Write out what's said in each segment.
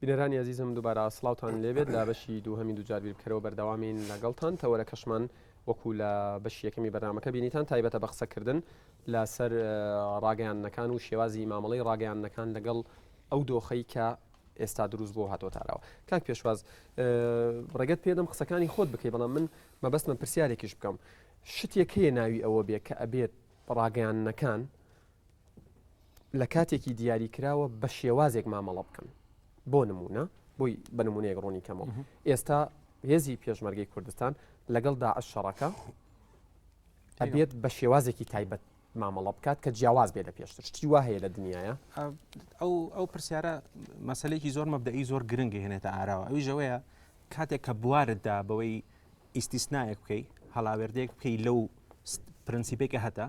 بینەرانی ئەزیزم دووبارە سڵاوتان لێبێت لە بەشی دووهەمی دووجار بیر بکەرەوە بەردەوامین لەگەڵتان تەوەرەکەشمان وەکو لە بەشی یەکەمی بەرنامەکە بینیتان تایبەتە بە قسەکردن لەسەر ڕاگەیاندنەکان و شێوازی مامەڵەی ڕاگەیاندنەکان لەگەڵ ئەو دۆخەی کە ئێستا دروست بۆ هاتۆتاراوە کاک پێشواز ڕێگەت پێدەم قسەکانی خۆت بکەی بەڵام من مەبەستمە پرسیارێکیش بکەم شتێک هەیە ناوی ئەوە بێ کە ئەبێت ڕاگەیاندنەکان لە کاتێکی دیاریکراوە بە شێوازێک مامەڵە بکەن بۆ نمونە بۆی بە نمونەیەک ڕوونی کەمەوە ئێستا هێزی پێشمەرگەی کوردستان لەگەڵ داعش شەڕەکە ئەبێت بە شێوازێکی تایبەت مامەڵە بکات کە جیاواز بێ لە پێشتر شتی وا هەیە لە دنیاە ئەو ئەو پرسیارە مەسلێکی زۆر مەبدەئی زۆر گرنگی هێنێتە ئاراوە ئەوی ژەوەیە کاتێک کە بوارتدا بەوەی ئیسیسنایەک بکەی هەڵاوێردەیەک بکەی لەو پرنسیپێکە هەتە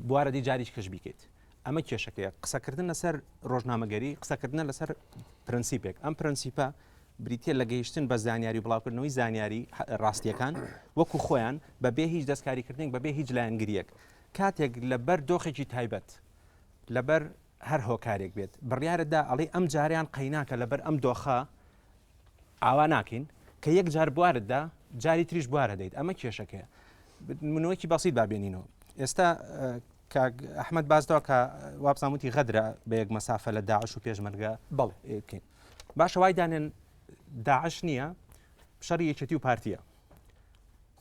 بوارە دی جاریش کەش بیکەیت ئەمە کێشەکەیە قسەکردن لەسەر ڕۆژنامەگەری قسەکردنە لەسەر پرەنسیپێک ئەم پرەنسیپە بریتە لە گەیشتن بە زانیاری بڵاوکردنەوەی زانیاری ڕاستیەکان وەکو خۆیان بەبێ هیچ دەستکاریکردنێک بەبێ هیچ لایەنگریەک کاتێک لەبەر دۆخێکی تایبەت لەبەر هەر هۆکارێک بێت بڕیارەدا ئەڵێ ئەم جاریان قەیناکە لەبەر ئەم دۆخە ئاوا ناکەین کە یەک جار بوارت دا جاری تریش بوارە دەیت ئەمە کێشەکەیە منەوەکی بەسیت با بێنینەوە ئێستا کاک ئەحمد بازداوە کە وابزانوتی غەدرە بە یەک مەسافە لە داعش و پێشمەرگە بەڵێ بکەین باشە وای دانێن داعش نییە شەڕی یەکێتی و پارتیە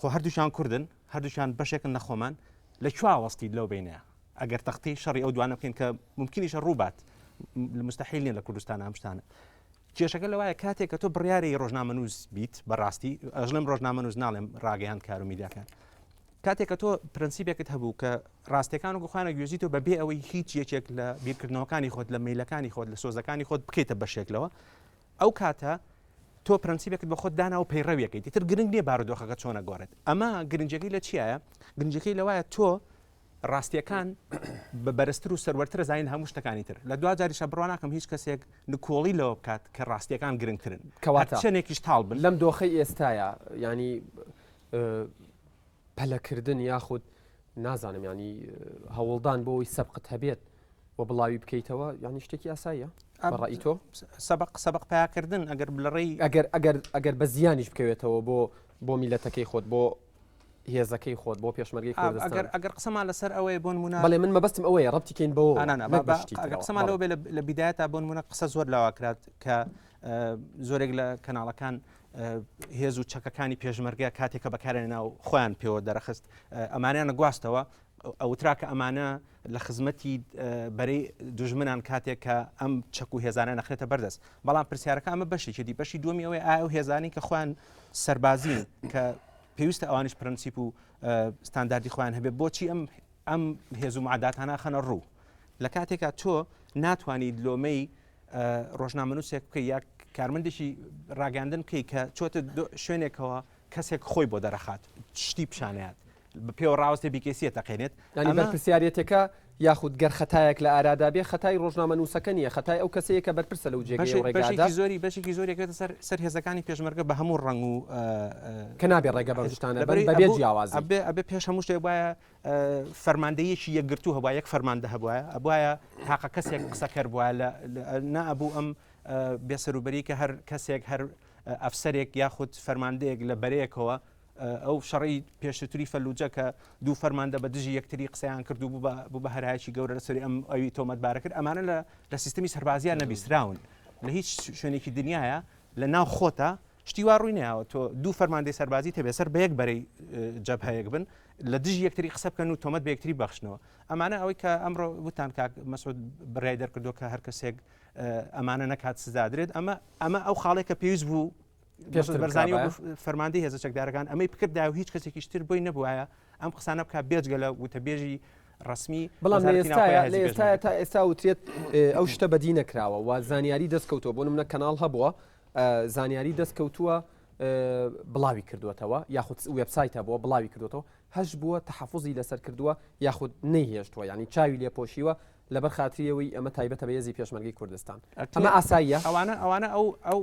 خۆ هەردووشان کوردن هەردووشان بەشێکن لە خۆمان لە کوێ وەستیت لەو بینەیە ئەگەر تەختی شەڕی ئەو دوانە بکەین کە ممکنیشە ڕووبات مستحیل نیە لە کوردستان ئەم شتانە کێشەکە لەوایە کاتێک کە تۆ بڕیاری ڕۆژنامەنووس بیت بەڕاستی ئەژڵم ڕۆژنامەنووس ناڵێم ڕاگەیاند کار و میدیاکان کاتێک کە تۆ پرەنسیپێکت هەبوو کە ڕاستەکان و گوخوانە گوێزی تۆ بەبێ ئەوەی هیچ یەکێک لە بیرکردنەوەکانی خۆت لە میلەکانی خۆت لە سۆزەکانی خۆت بکەیتە بەشێک لەوە ئەو کاتە تۆ پرەنسیپێکت بە خۆت دانا و پەیڕەویەکەی تر گرنگ نییە بارودۆخەکە چۆنە گۆڕێت ئەمە گرنگەکەی لە چیایە گرنگەکەی لەوایە تۆ ڕاستیەکان بە بەرزتر و سەروەرترە زانین هەموو شتەکانی تر. لە دواجاریشا بڕوا ناکەم هیچ کەسێک نکۆڵی لەوە بکات کە ڕاستیەکان گرنگترن. کەواتە هەرچەنێکیش تاڵ بن. لەم دۆخەی ئێستایا یانی پەلەکردن یاخود نازانم یانی هەوڵدان بۆ ئەوەی سەبقت هەبێت و بڵاوی بکەیتەوە یانی شتێکی ئاساییە بە ڕەئی تۆ؟ سەبق سەبق پیاکردن ئەگەر لە ڕێی ئەگەر ئەگەر ئەگەر بە زیانیش بکەوێتەوە بۆ بۆ میلەتەکەی خۆت بۆ هێزەکەی خۆت بۆ پێشمەرگەی کوردستان. ئەگەر ئەگەر قسەمان لەسەر ئەوەیە بۆ نمونە بەڵێ من مەبەستم ئەوەیە ڕەبتی کەین بەوە نا نا نەک بە شتی ئەگەر ترەوە. قسەمان لەوە بێ لە بیدایەتا بۆ نمونە قسە زۆر لاوا کرات کە زۆرێک لە کەناڵەکان هێز و چەکەکانی پێشمەرگە کاتێک کە بەکارێن ناو خۆیان پێوە دەرەخست ئەمانیانە گواستەوە ئەوترا کە ئەمانە لە خزمەتی بەرەی دوژمنان کاتێک کە ئەم چەک و هێزانە نەخرێتە بەردەست بەڵام پرسیارەکە ئەمە بەشێکی دی بەشی دووەمی ئەوەی ئایا ئەو هێزانی کە خۆیان سەربازین کە پێویستە ئەوانیش پرەنسیپ و ستانداردی خۆیان هەبێت بۆچی ئەم ئەم هێز و معداتانە خەنە ڕوو لە کاتێکا تۆ ناتوانیت لۆمەی ڕۆژنامەنووسێک بکەی یا کارمەندێکی ڕاگەاندن بکەی کە چۆتە شوێنێکەوە کەسێک خۆی بۆ دەرەخات شتی پیشانیات پێوە ڕاوەستێ بیکەسیە تەقێنێت. یانی بەرپرسیارێتێکە یاخود گەر خەتایەک لە ئارادا بێ خەتای ڕۆژنامەنووسەکە نییە خەتای ئەو کەسەیە کە بەرپرسە لەو جێگەیە و ڕێگادا. بەشێکی زۆری بەشێکی زۆری ئەکەوێتە سەر سەر هێزەکانی پێشمەرگە بە هەموو ڕەنگ و کە نابێ ڕێگە بەم شتانە بەن بەبێ جیاوازی. ئەبێ ئەبێ پێش هەموو شتێک وایە فەرماندەیەکی یەکگرتوو هەبوایە یەک فەرماندە هەبوایە ئەبوایە تاقە کەسێک قسەکەر بوایە لە نا ئەبوو ئەم بێسەروبەری کە هەر کەسێک هەر ئەفسەرێک یاخود فەرماندەیەک لە بەرەیەکەوە ئەو شەڕەی پێشتری فەلوجە کە دوو فەرماندە بە دژی یەکتری قسەیان کرد و بوو بە هەرایەکی گەورە لەسەری ئەم ئەوی تۆمەتبارە کرد ئەمانە لە لە سیستمی سەربازیان نەبیستراون لە هیچ شوێنێکی دنیاە لە ناو خۆتە شتی وا ڕووی ناوە تۆ دوو فەرماندەی سەربازی تەبێ سەر بە یەک بەرەی جەبهەیەک بن لە دژی یەکتری قسە بکەن و تۆمەت بە یەکتری بەخشنەوە ئەمانە ئەوەی کە ئەمڕۆ وتان کاک مەسعود بڕیای دەرکردو کە هەر کەسێک ئەمانە نەکات سزادرێت ئەمە ئەمە ئەو خاڵێک کە پێویست بوو پێشتر بەرزانی بکرابایە. فەرماندەی هێزە چەکدارەکان ئەمەی بکردایە و هیچ کەسێکیش تر بۆی نەبوایە ئەم قسانە بکات بێجگە لە وتەبێژی ڕەسمی بەڵام لە وەزارەتی ناوخۆی ئێستایا هێزی لە ئێستایا پێشمەرگە. تا ئێستا وترێت ئەو شتە بەدی نەکراوە و زانیاری دەست کەوتووە بۆ نمونە کەناڵ هەبووە زانیاری دەست کەوتووە بڵاوی کردووەتەوە یاخود وێبسایت هەبووە بڵاوی کردووەتەوە هەش بووە تەحەفوزی لەسەر کردووە یاخود نەیهێشتووە یانی چاوی لێپۆشیوە لەبەر خاتری ئەوەی ئەمە تایبەتە بە هێزی پێشمەرگەی کوردستان ئەمە ئاساییە؟ ئەوانە ئەوانە ئەو ئەو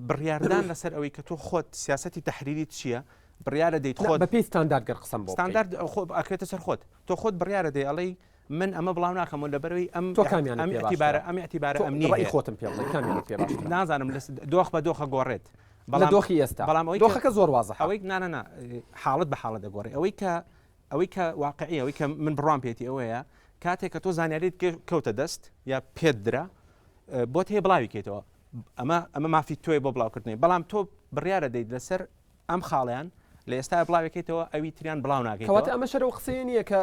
بڕیاردان لەسەر ئەوەی کە تۆ خۆت سیاسەتی تەحریریت چییە بڕیارە دەیت خۆت بەپێی ستاندارد گەر قسەم بۆ ستاندارد خۆ ئەکرێتە سەر خۆت تۆ خۆت بڕیارە دەی ئەڵێی. من ئەمە بڵاو ناکەمەوە لەبەرەوەی ئەم تۆ کامیانت ئەم پێ ئیعتیبارە باشترە؟ ئەم ئیعتیبارە تۆ ئەمنی ڕەئی هەیە خۆتم پێ بڵێ کامیانت پێ باشترە؟ نازانم لە دۆخ بە دۆخە گۆڕێت لە بەڵام دۆخی ئێستا بەڵام ئەوەی کە دۆخەکە زۆر وازحە. ئەوەی نا نا نا حاڵەت بە حاڵەت دەگۆڕێ ئەوەی کە ئەوەی کە واقعیە ئەوەی کە من بڕوام پێێتی ئەوەیە کاتێک کە تۆ زانیاریت کەوتە دەست یا پێت درا بۆت هەیە بڵاوی کەیتەوە ئەمە ئەمە مافی تۆی بۆ بڵاوکردنەوەی بەڵام تۆ بڕیارە دەیت لەسەر ئەم خاڵیان لە ئێستا بڵاوێکیتەوە ئەوی تریان بڵاو ناکەیتەوە. کەواتە ئەمە شەرە و قسەیە نییە کە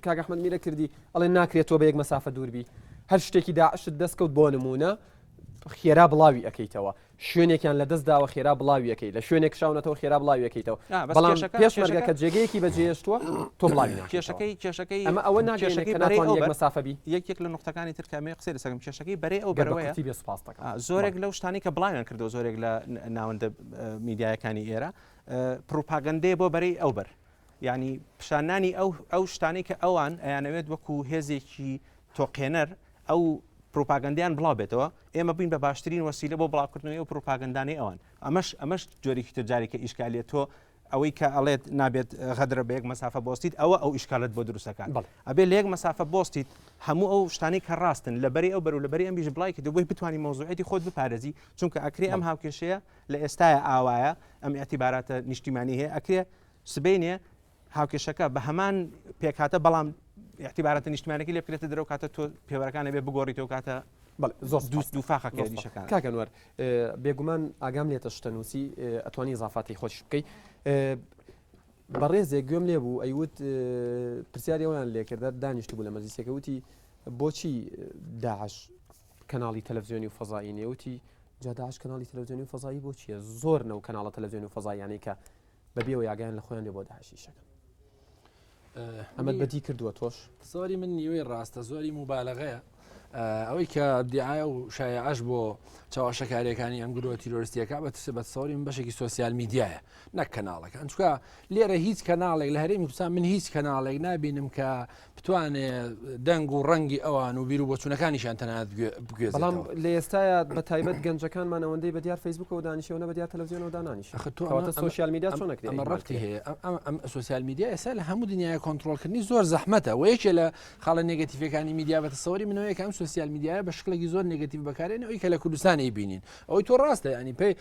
کاک ئەحمەد میرە کردی ئەڵێ ناکرێت تۆ بە یەک مەسافە دوور بی هەر شتێکی داعشت دەست کەوت بۆ نموونە خێرا بڵاوی ئەەکەیتەوە شوێنێکیان لە دەست داوە خێرا بڵاوی ئەەکەی لە شوێنێک کشاونەتەوە خێرا بڵاوی ئەەکەیتەوە بەڵام پێشمەرگە کە جێگەیەکی بەجێهێشتووە تۆ بڵاوی ناکەیتەوە کێشەکەی کێشەکەی ئەمە ئەوە ناگەیەنێت کێشەکەی کە بەرەی ناتوانانی ئەو یەک بەر مەسافە بی یەکێک لە نوقتەکانی تر کە ئەمەوێ قسەی لەسەر بکەم کێشەکەی بەرەی ئەو گەر بە بەرەوەیە کورتی بێ سوپاست دەکەم زۆرێک بەڵێ. لەو شتانەی کە بڵاویان کردەوە زۆرێک لە ناوەندە میدیایەکانی ئێرە پڕوپاگەندەیە بۆ بەرەی ئەو بەر یعنی پیشاندانی ئەو ئەو شتانەی کە ئەوان ئەیانەوێت وەکو هێزێکی تۆقێنەر ئەو پروپاگەندیان بڵاو بێتەوە ئێمە بووین بە باشترین وەسیلە بۆ بڵاوکردنەوەی ئەو پروپاگەندانەی ئەوان ئەمەش ئەمەش جۆرێکی تر جارێکە ئیشکالیە تۆ ئەوەی کە ئەڵێت نابێت غەدرە بە یەک مەسافە بۆستیت ئەوە ئەو ئیشکالت بۆ دروستەکات ئەبێ لە یەک مەسافە بۆستیت هەموو ئەو شتانەی کە ڕاستن لە بەری ئەو بەر و لە بەری ئەم بیش بڵای کردو بۆی بتانی مەوزوعێتی خۆت بپارێزی چونکە ئەکرێ ئەم هاوکێشەیە لە ئێستایا ئاوایە ئەم ئیعتیباراتە نیشتیمانی هەیە ئەکرێ سبەینێ هاوکێشەکە بە هەمان پێکهاتە بەڵام ئیعتیباراتە نیشتمانەکەی لێ بکرێتە دەرەوە کاتە تۆ پێوەرەکان ئەبێ بگۆڕیتەوە کاتە بەڵێ زۆر دوو سپاس دووفاقەکەی زۆر سپاس دیشەکان. کاک ئەنوەر بێگومان ئاگام لێتە شتە نووسی ئەتوانی ئیزافاتی خۆشیش بکەی بەڕێزێک گوێم لێ بوو ئەیوت پرسیاری ئەویان لێکرد دانیشتبوو لە مەجلیسەکە وتی بۆچی داعش کەناڵی تەلەفزیۆنی و فەزایی نیە وتی جا داعش کەناڵی تەلەفزیۆنی و فەزایی بۆ چییە زۆر نەو کەناڵە تەلەفزیۆنی و فەزاییانەی کە بەبێ ئەوەی ئاگایان لە خۆیان بێ بۆ داعش ئیشەکەن ئەمەت بەدی کردووە تۆش؟ زۆری من نیوەی ڕاستە زۆری موبالغەیە ئەوەی کە دیعاە و شایعش بۆ چاواشەکاریەکانی ئەم گرۆ تیرۆریستیەکە بە ترسە بە تەسەوری من بەشێکی سۆسیال میدیایە نەک کەناڵەکان چونکە لێرە هیچ کەناڵێک لە هەرێمی کوردستان من هیچ کەناڵێک نابینم کە بتوانێ دەنگ و ڕەنگی ئەوان و بیر و بۆچوونەکانیشیان تەنانەت بگوێزێتەوە. بەڵام لە ئێستایا بە تایبەت گەنجەکانمان ئەوەندەی بە دیار فەیسبووکەوە دانیشێ و نە بە دیار تەلەفزیۆنەوە دانانیشێ. ئەخە تۆ کەواتە سۆشیال میدیا چۆن ئەکرێ ئەمە ئیهمال ڕەبتی کرێ؟ هەیە ئەم ئەم سۆسیال میدیا ئێستا لە هەموو دنیاە کۆنترۆڵکردنی زۆر زەحمەتە و یەکێ لە خاڵە نێگەتیفەکانی میدیا بە تەسەوری منەوەیە کە ئەم سۆسیال میدیایە بە شکڵێکی زۆر نێگەتیڤ بەکارێن ئەوی کە لە کوردستان ئەیبینین ئەوەی تۆ ڕاستە ینی پێی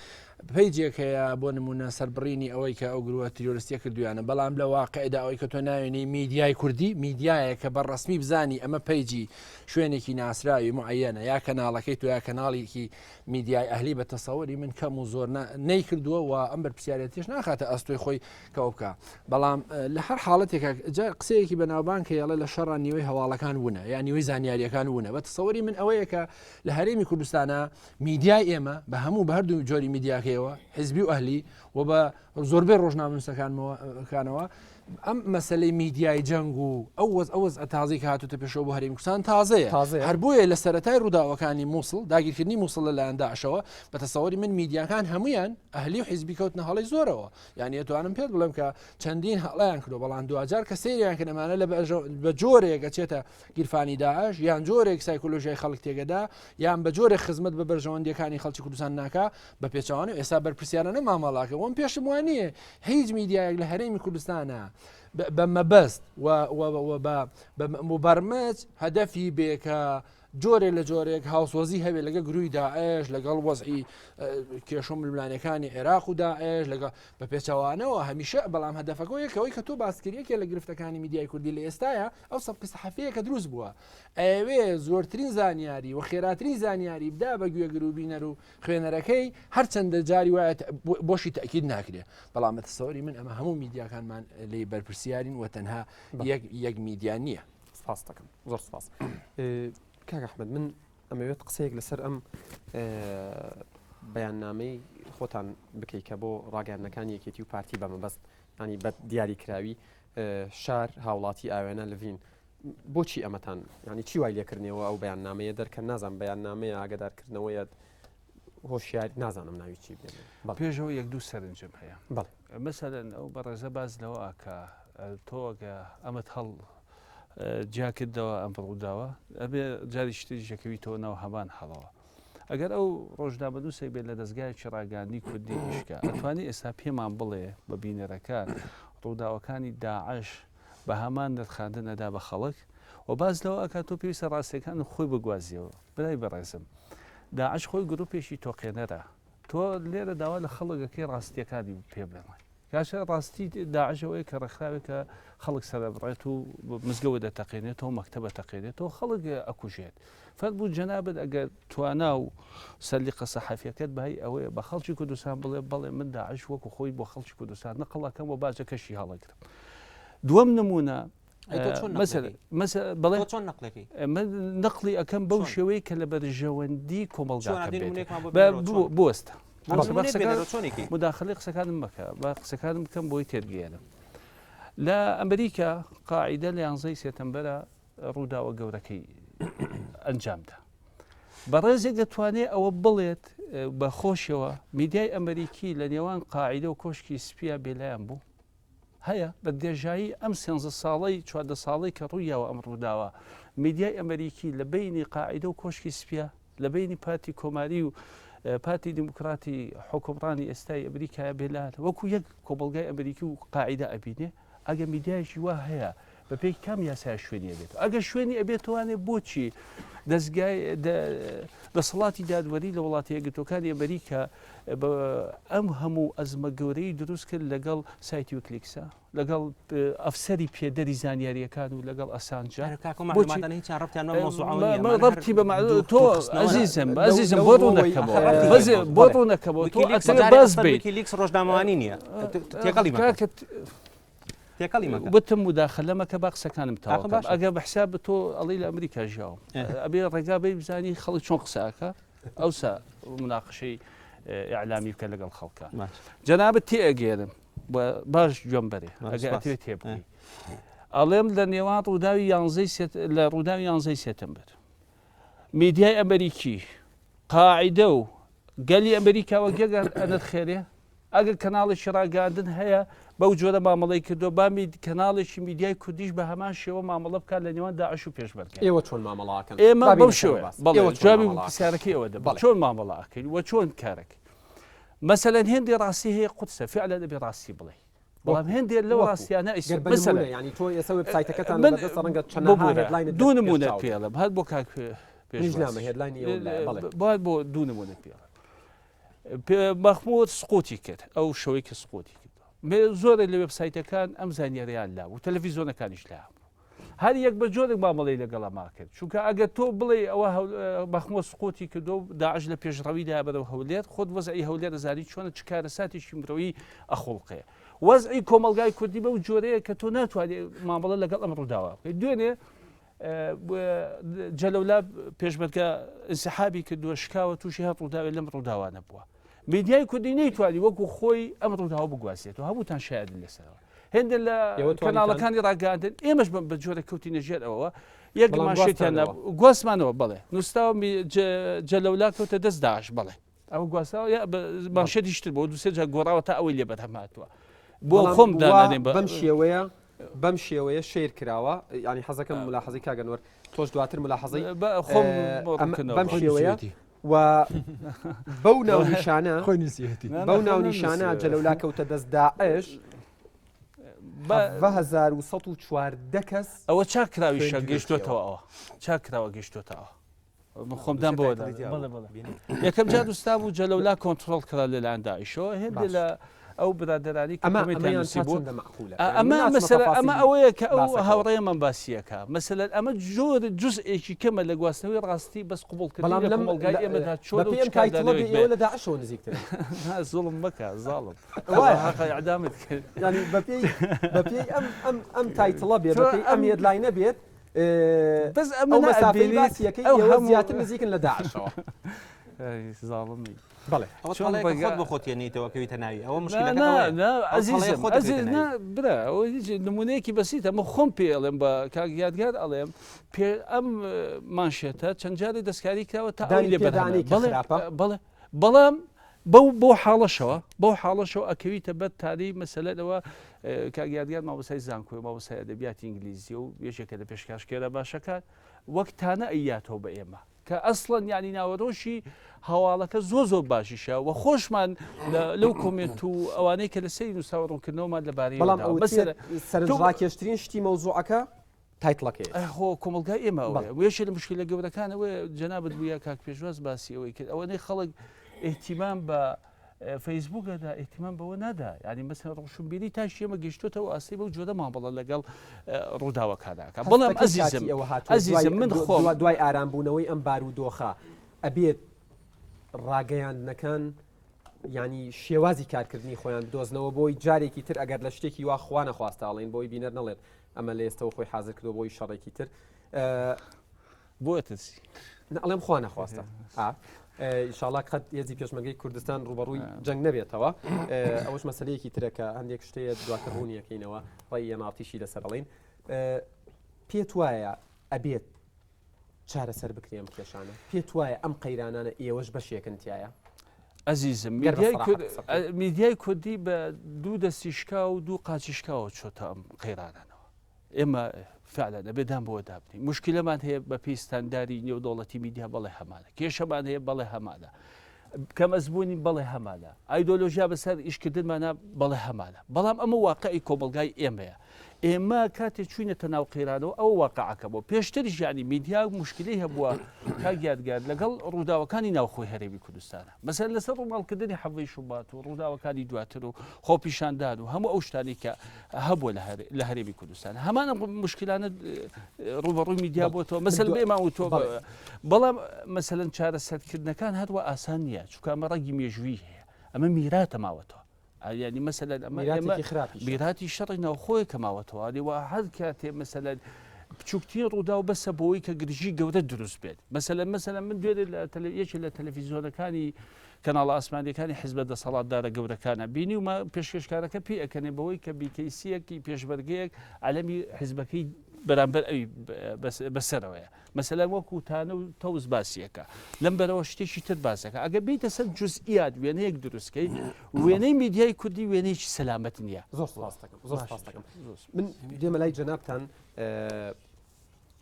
پەیجێک هەیە بۆ نمونە سەربڕینی ئەوەی کە ئەو گروە تیرۆرستیە کردویانە بەڵام لە واقعدا ئەوەی کە تۆ ناوێنەی میدیای کوردی میدیایە کە بە ڕسمی بزانی ئەمە پەیجی شوێنێکی ناسراوی معەنە یا کەناڵەکەی تۆ یا کەناڵێکی میدیای ئەهلی بە تەسەوری من کەم و زۆر نەیکردووە و ئەم بەرپرسیارەتیش ناخاتە ئەستۆی خۆی کە ئەو بکە بەڵام لە هەر حاڵەتێکە قسەیەکی بەناوبانگ کە یاڵە لە شەڕان نیوەی هەواڵەکان ونە یان نیوەی زانیاریەکان ونە بە تەسەوری من ئەوەیە کە لە هەرێمی کوردستانە میدیای ئێمە بە هەموو بە هەردوو جۆری میدیاکەیەوە حزبی و ئەهلی و بە زۆربەی ڕۆژنامەنووسەکانەوە ئەم مەسلەی میدیای جەنگ و ئەو وەز ئەو وەزعە تازەی کە هاتوتە پێشەوە بۆ هەرێمی کوردستان تازەیە تازەیە. هەر بۆیە لە سەرەتای ڕووداوەکانی مووسڵ داگیرکردنی مووسڵ لەلایەن داعشەوە بە تەسەوری من میدیاکان هەمویان ئەهلی و حیزبی کەوتنە هەڵەی زۆرەوە یعنی ئەتوانم پێت بڵێم کە چەندین هەڵیان کردو بەڵام دواجار کە سەیریان کردن ئەمانە لە بە جۆرێک ئەچێتە گیرفانی داعش یان جۆرێک سایکۆلۆژیای خەڵک تێگەدا یان بە جۆرێک خزمەت بە بەرژەوەندیەکانی خەڵکی کوردستان ناکا بە پێچەوانە ئێستا بەرپرسیارانە مامەڵاکە وەم پێشم وانییە هیچ میدیایەک لە هەرێمی کوردستانە بە مەبەست و بە مبەرمەج هەدەفی بێ کە جۆرێ لە جۆرێک هاوسۆزی هەبێ لەگە گروی داعش لەگەڵ وەزعی کێشە ململانەکانی عێراق و داعش لەگەڵ بە پێچەوانەوە هەمیشە بەڵام هەدەفەکە یەکەوەی کە تۆ باسکردیەکە لە گرفتەکانی میدیای کوردی لە ئێستاە ئەو سەبقی سەحەفیە کە دروست بووە ئەیەوێ زۆرترین زانیاری و خێراترین زانیاری بدا بە گوێگر و بینەر و خوێنەرەکەی هەرچەندە جاری وایە بۆشی تەکید ناکرێ بەڵام بە تەسەوری من ئەمە هەموو میدیاکانمان لی بەرپرسیارین و تەنها یەک یەک میدیا نییە. سپاس دەکەم زۆر سپاس کاک ئەحمد من ئەمەوێت قسەیەک لەسەر ئەم بەیاننامەی خۆتان بکەی کە بۆ ڕاگەیاندنەکانی یەکێتی و پارتی بە مەبەست ینی بە دیاری کراوی شار هاوڵاتی ئاوێنە لڤین بۆچی ئەمەتان ینی چی وای لێکردنەوە ئەو بەیاننامەیە دەرکەن نازانم بەیاننامەیە ئاگدارکردنەوەیە هۆشیار نازانم ناوی چی بێ پێشەوە یەک دوو سەرنجم هەیە بەڵێ مەسەلەن ئەو بەڕێزە باس لەوە ئاکا تۆ ئەگە ئەمەت هەڵ جیاکردەوە ئەم ڕووداوە ئەبێ جاری شتێکیش ئەکەویتەوە ناو هەمان هەڵەوە ئەگەر ئەو ڕۆژنامەنووسێک بێت لە دەزگایەکی ڕاگەیاندنی کوردی ئیشکا ئەتوانی ئێستا پێمان بڵێ بە بینەرەکان ڕووداوەکانی داعش بە هەمان نرخاندن ئەدا بە خەڵک؟ و باس لەوە ئەکات تۆ پێویستە ڕاستیەکان خۆی بگوازیەوە برای بەڕێزم داعش خۆی گروپێکی تۆقێنەرە تۆ لێرە داوا لە خەڵک ئەکەی ڕاستیەکانی پێ بڵێ کاشە ڕاستی داعش ئەوەیە کە ڕێکخراوێکە خەڵک سەرەبڕێت و مزگەوە دەتەقێنێتەوە مەکتەبە تەقێنێتەوە خەڵک ئەکوژێت فەرموو جەنابت ئەگەر توانا و سەلیقە سەحەفیەکەت بای ئەوەیە بە خەڵکی کوردستان بڵێ بەڵێ من داعش وەکو خۆی بۆ خەڵکی کوردستان نەقڵ ئەکەم و باجەکەشی هەڵەگرم دووەم نمونە نەقلی ئەەکەم بەو شێوەیە کە لە بەرژەوەندی کۆمەڵگاکە بوەستە مداخلی قسەکانم مەکە بە قسەکانم بکەم بۆی تێبگەێنم لە ئەمریکا قاعدە لە یانزەی سێتەمبەرە ڕووداوە گەورەکەی ئەنجامدا. بەڕێزێک دەتوانێت ئەوە بڵێت بە خۆشەوە میدیای ئەمریکی لە نێوان قاعدە و کۆشکی سپیە بێلایەن بوو هەیە بە درێژایی ئەم سێنزە ساڵەی چواردە ساڵەی کە ڕوویاوە ئەم ڕووداوە میدیای ئەمریکی لە بینی قاعدە و کۆشکی سپیە لە بینی پارتی کۆماری و پارتی دیموکراتی حکومڕانی ئێستای ئەمریکایە بێلایەن وەکو یەک کۆمەڵگای ئەمریکی و قاعدە ئەبینێ ئەگە میدیایەکی وا هەیە بەپێی کام یاسایە شوێنی ئەبێت ئەگەر شوێنی ئەبێتوانێ بۆچی دەستگای دەسەڵاتی دادوەری لە وڵاتی یەکگرتوەکانی ئەمریکا ئەم هەموو ئەزمە گەورەی دروست کرد لەگەڵ سایتی ویکلیکسا لەگەڵ ئەفسەری پێدەری زانیاریەکان و لەگەڵ ئەسانجا ڕەبتی بە تۆ ئەزیزم ئەزیزم بۆ ڕوونەکەمەوە بۆ ڕوونەکەمەوە تۆ باس بیت لیکس ڕۆژنامەوانی نییە تێکەڵی تێکەڵی مەکە. وتم موداخەلە مەکە با قسەکانم تەواو کەم ئەگەر بە حساب تۆ ئەڵێی لە ئەمریکا ژیاوم ئەبێ ڕێگا بەی بزانی خەڵک چۆن قسە ئەکا ئەوسا مناقشەی ئیعلامی بکە لەگەڵ خەڵکە جەنابت تێ ئەگەێنم باش گوێم بەرێ ئەگەر ئەتوێ تێ بگەی ئەڵێم لە نێوان ڕووداوی یانزەی لە ڕووداوی یانزەی سێتەمبەر میدیای ئەمریکی قاعدە و گەلی ئەمریکا وەک یەک ئەنرخێنێ؟ ئەگەر کەناڵێکی ڕاگەیاندن هەیە بەو جۆرە مامەڵەی کردووە با کەناڵێکی میدیای کوردیش بە هەمان شێوە مامەڵە بکات لە نێوان داعش و پێشمەرگە. ئێوە چۆن مامەڵە ئەکەن؟ ئێمە بەو شێوەیە بەڵێ جوابی پرسیارەکەی ئەوە دەبێت چۆن مامەڵە ئەکەین و چۆن کارەکەین؟ مەسەلەن هێندێ ڕاستی هەیە قودسە فعلەن ئەبێ ڕاستی بڵێی بەڵام هێندێ لەو ڕاستیانە مەسەلەن یانی تۆ ئێستا وێبسایتەکەتان من بەدەستە ڕەنگە چەندەها headline ت دوو نموونە پێڵم هەر بۆ کاک پێشنامە headline ی بەڵێ بۆ دوو نموونە پێڵم مەخمور سقوتی کرد ئەو شەوەی کە سقوتی کرد زۆرێک لە وێبسایتەکان ئەم زانیاریان لا و تەلەڤیزیۆنەکانیش لا هەر یەک بە جۆرێک مامەڵەی لەگەڵا ماکرد چونکە ئەگەر تۆ بڵێ ئەوە مەخمور سقوتی کردو داعش لە پێشڕەویدا بەرەو هەولێر خۆت وەزعی هەولێر دەزانی چۆنە چ کارەساتێکی مرۆیی ئەخوڵقێ وەزعی کۆمەڵگای کوردی بەو جۆرەیە کە تۆ ناتوانێت مامەڵە لەگەڵ ئەم ڕووداوە بکەیت دوێنێ جەلەولا پێشمەرگە ئینسحابی کردووە شکاوە تووشی هەر ڕووداوێ لەم ڕووداوانە بووە میدیای کوردی نەیتوانی وەکو خۆی ئەم ڕووداوە بگوازێتەوە هەمووتان شایدن لەسەرەوە هێندە لە کەناڵەکانی ڕاگەاندن ئێمەش بە بە جۆرە کەوتینە ژێر ئەوە یەک ماشێتیان گواستمانەوە بڵێ نووسراوە جەلەولا کەوتە دەست داعش بڵێ ئەوە گواستراوە یا مانشێتیش تر بۆ دوسێ جار گۆڕاوە تا ئەوەی لێ بەرهەم هاتووە بۆ خۆم دانانێم بەم شێوەیە بەم شێوەیە share کراوە ینی حەزەکەم ملاحەزەی کاک ئەنوەر تۆش دواتر ملاحەزەی خۆم بەم شێوەیە و بەو ناونیشانە بەو ناونیشانە جەلەولا کەوتە دەست داعش 1914 کەس ئەوە چاکراویشە گەشتۆتەوە ئەوە چاکراوە گەشتۆتەوە من خۆم دام بەوە یەکەم جار دوستا بوو جەلەولا کۆنتترۆل کرا لەلایەن داعشەوە هێندێ لە ئەو برادرانی ئەمە مەسەلە ئەمە ئەوەیە کە ئەو هاوڕێمان باسیەکە مەسەلەن ئەمە جۆر جزئێکی کەمە لە گواستنەوەی ڕاستی بەس قوبڵکردن لە کۆمەڵگای ئێمەدا چۆن لە داعشەوە نزیکتر زوڵم مەکە زاڵم ئەعدامت کرد بەپێی ئەم ئەم ئەم title ە بێ بەپێی ئەم headline ە بێت بەس ئەمە مەسافەی باسیەکەی ئەو هەموو زیاتر نزیکن لە داعشەوە. زاڵمی بەڵێ ئەوە خۆت بۆ خۆت تێنیتەوە کەویتە ناوی ئەوە مشکلەکە ئەزیزم ئەزیز نا برا ئەوە هیچ نمونەیەکی بەسیتە من خۆم پێ ئەڵێم بە کاک یادگار ئەڵێم پێ ئەم مانشێتە چەند جارێ دەستکاری کراوە تا ئەوی لێ بەرهەمە بەڵێ بەڵێ بەڵام بەو بەو حاڵەشەوە بەو حاڵەشەوە ئەکەویتە بەر تاری مەسەلەنەوە کاک یادگار مامۆستای زانکۆی مامۆستای ئەدەبیاتی ئینگلیزیە و یەکێکە لە پێشکاشکێرە باشەکان وەک تانە ئەیاتەوە بە ئێمە کە ئەسڵەن یانی ناوەرۆکی هەواڵەکە زۆر زۆر باشیشە و خۆشمان لەو comment و ئەوانەی کە لە سەری نووسراوە ڕوونکردنەوەمان لەبارەی بەڵام ئەو سەرنجڕاکێشترین شتی مەوزوعەکە. title ەکەی. خۆ کۆمەڵگای ئێمە ئەوەیە و یەکێ لە مشکلە گەورەکان ئەوەیە جەنابت بووە کاک پێشواز باسی ئەوەی کرد ئەوەنەی خەڵک ئیهتیمام بە فەیسبوک ئەدا ئیهتیمام بەوە نادا یعنی مەسەلەن ڕۆشنبیری تاش ئێمە گەیشتۆتەوە ئاستی بەو جۆرە مامەڵە لەگەڵ ڕووداوەکاناکە بەڵام هەستەکەی ئەزیزم کاتی ئەوە هاتووە ئەزیزم دوای من خۆم دوای ئارامبوونەوەی ئەم بارودۆخە ئەبێت ڕاگەیاندنەکان یانی شێوازی کارکردنی خۆیان بدۆزنەوە بۆی جارێکی تر ئەگەر لە شتێکی وا خوا نەخواستە ئەڵێن بۆی بینەر نەڵێت ئەمە لە ئێستەوە خۆی حازر کردووە بۆی شەڕێکی تر بۆ ترسی ئەڵێم خوا نەخواستە ئیشاڵا قەت هێزی پێشمەرگەی کوردستان ڕوبەڕووی جەنگ نەبێتەوە ئەوەش مەسلەیەکی ترە کە هەندێک شتەیە دواتر ڕوونیەکەینەوە ڕێی ئێناڕتیشی لەسەر ئەڵین پێت وایە ئەبێت چارەسەر بکرێ ئەم کێشانە؟ پێت وایە ئەم قەیرانانە ئێوەش بەشێکن تیایا؟ ئەزیزم گەر بە میدیای سەراحەت کورد قسە بکەین. میدیای کوردی بە دوو دەستی شکاو و دوو قاچی شکاوە چۆتە ئەم قەیرانانەوە ئێمە فعلا ئەبێ دان بەوە دابنین مشکلەمان هەیە بە پێی ستانداری نێودەوڵەتی میدیا بەڵێ هەمانە کێشەمان هەیە بەڵێ هەمانە کەم ئەزموونین بەڵێ هەمانە ئایدۆلۆژیا بەسەر ئیشکردنمانە بەڵێ هەمانە بەڵام ئەمە واقعی کۆمەڵگای ئێمەیە ئێمە کاتێ چوینەتە ناو قەیرانەوە ئەوە واقعەکە بوو پێشتریش یانی میدیا مشکلەی هەبووە کاک یادگار لەگەڵ ڕووداوەکانی ناوخۆی هەرێمی کوردستانە مەسەلەن لەسەر ڕووماڵکردنی حەڤەی شوبات و ڕووداوەکانی دواتر و خۆپیشاندان و هەموو ئەو شتانی کە هەبووە لە هەرێمی کوردستان هەمان ئەم مشکلانە ڕووبەڕووی میدیا بۆتەوە مەسەل بێمان و تۆ بەڵام مەسەلەن چارەسەرکردنەکان هەروە ئاسان نییە چونکە ئەمە ڕەگی مێژووی هەیە ئەمە میراتە ماوەتەوە یانی مەسەلەن ئەمە میراتێکی خراپیشە. میراتی شەڕی ناوخۆیە کە ماوەتەوە ئەدی وا هەر کاتێ مەسەلەن بچووکترین ڕووداو بەسە بۆی کە گرژی گەورە دروست بێت مەسەلەن مەسەلەن من دوێنێ لە تەلە یەکێ لە تەلەفیزیۆنەکانی کەناڵە ئاسمانیەکانی حزبە دەسەڵاتدارە گەورەکانە بینیومە پێشکێشکارەکە پێ ئەکەنێ بەوەی کە بیکەیسیەکی پێشمەرگەیەک عەلەمی حزبەکەی بەرامبەر ئەوی بەسەرەوەیە مەسەلەن وەکو تانە و تەوس باسیەکە لەم بەرەوە شتێکی تر باسەکە ئەگە بیتە سەر جزئیات وێنەیەک دروستکەی وێنەی میدیای کوردی وێنەیەکی سەلامەت نییە. زۆر سپاس دەکەم زۆر سپاس دەکەم من دێمە لای جەنابتان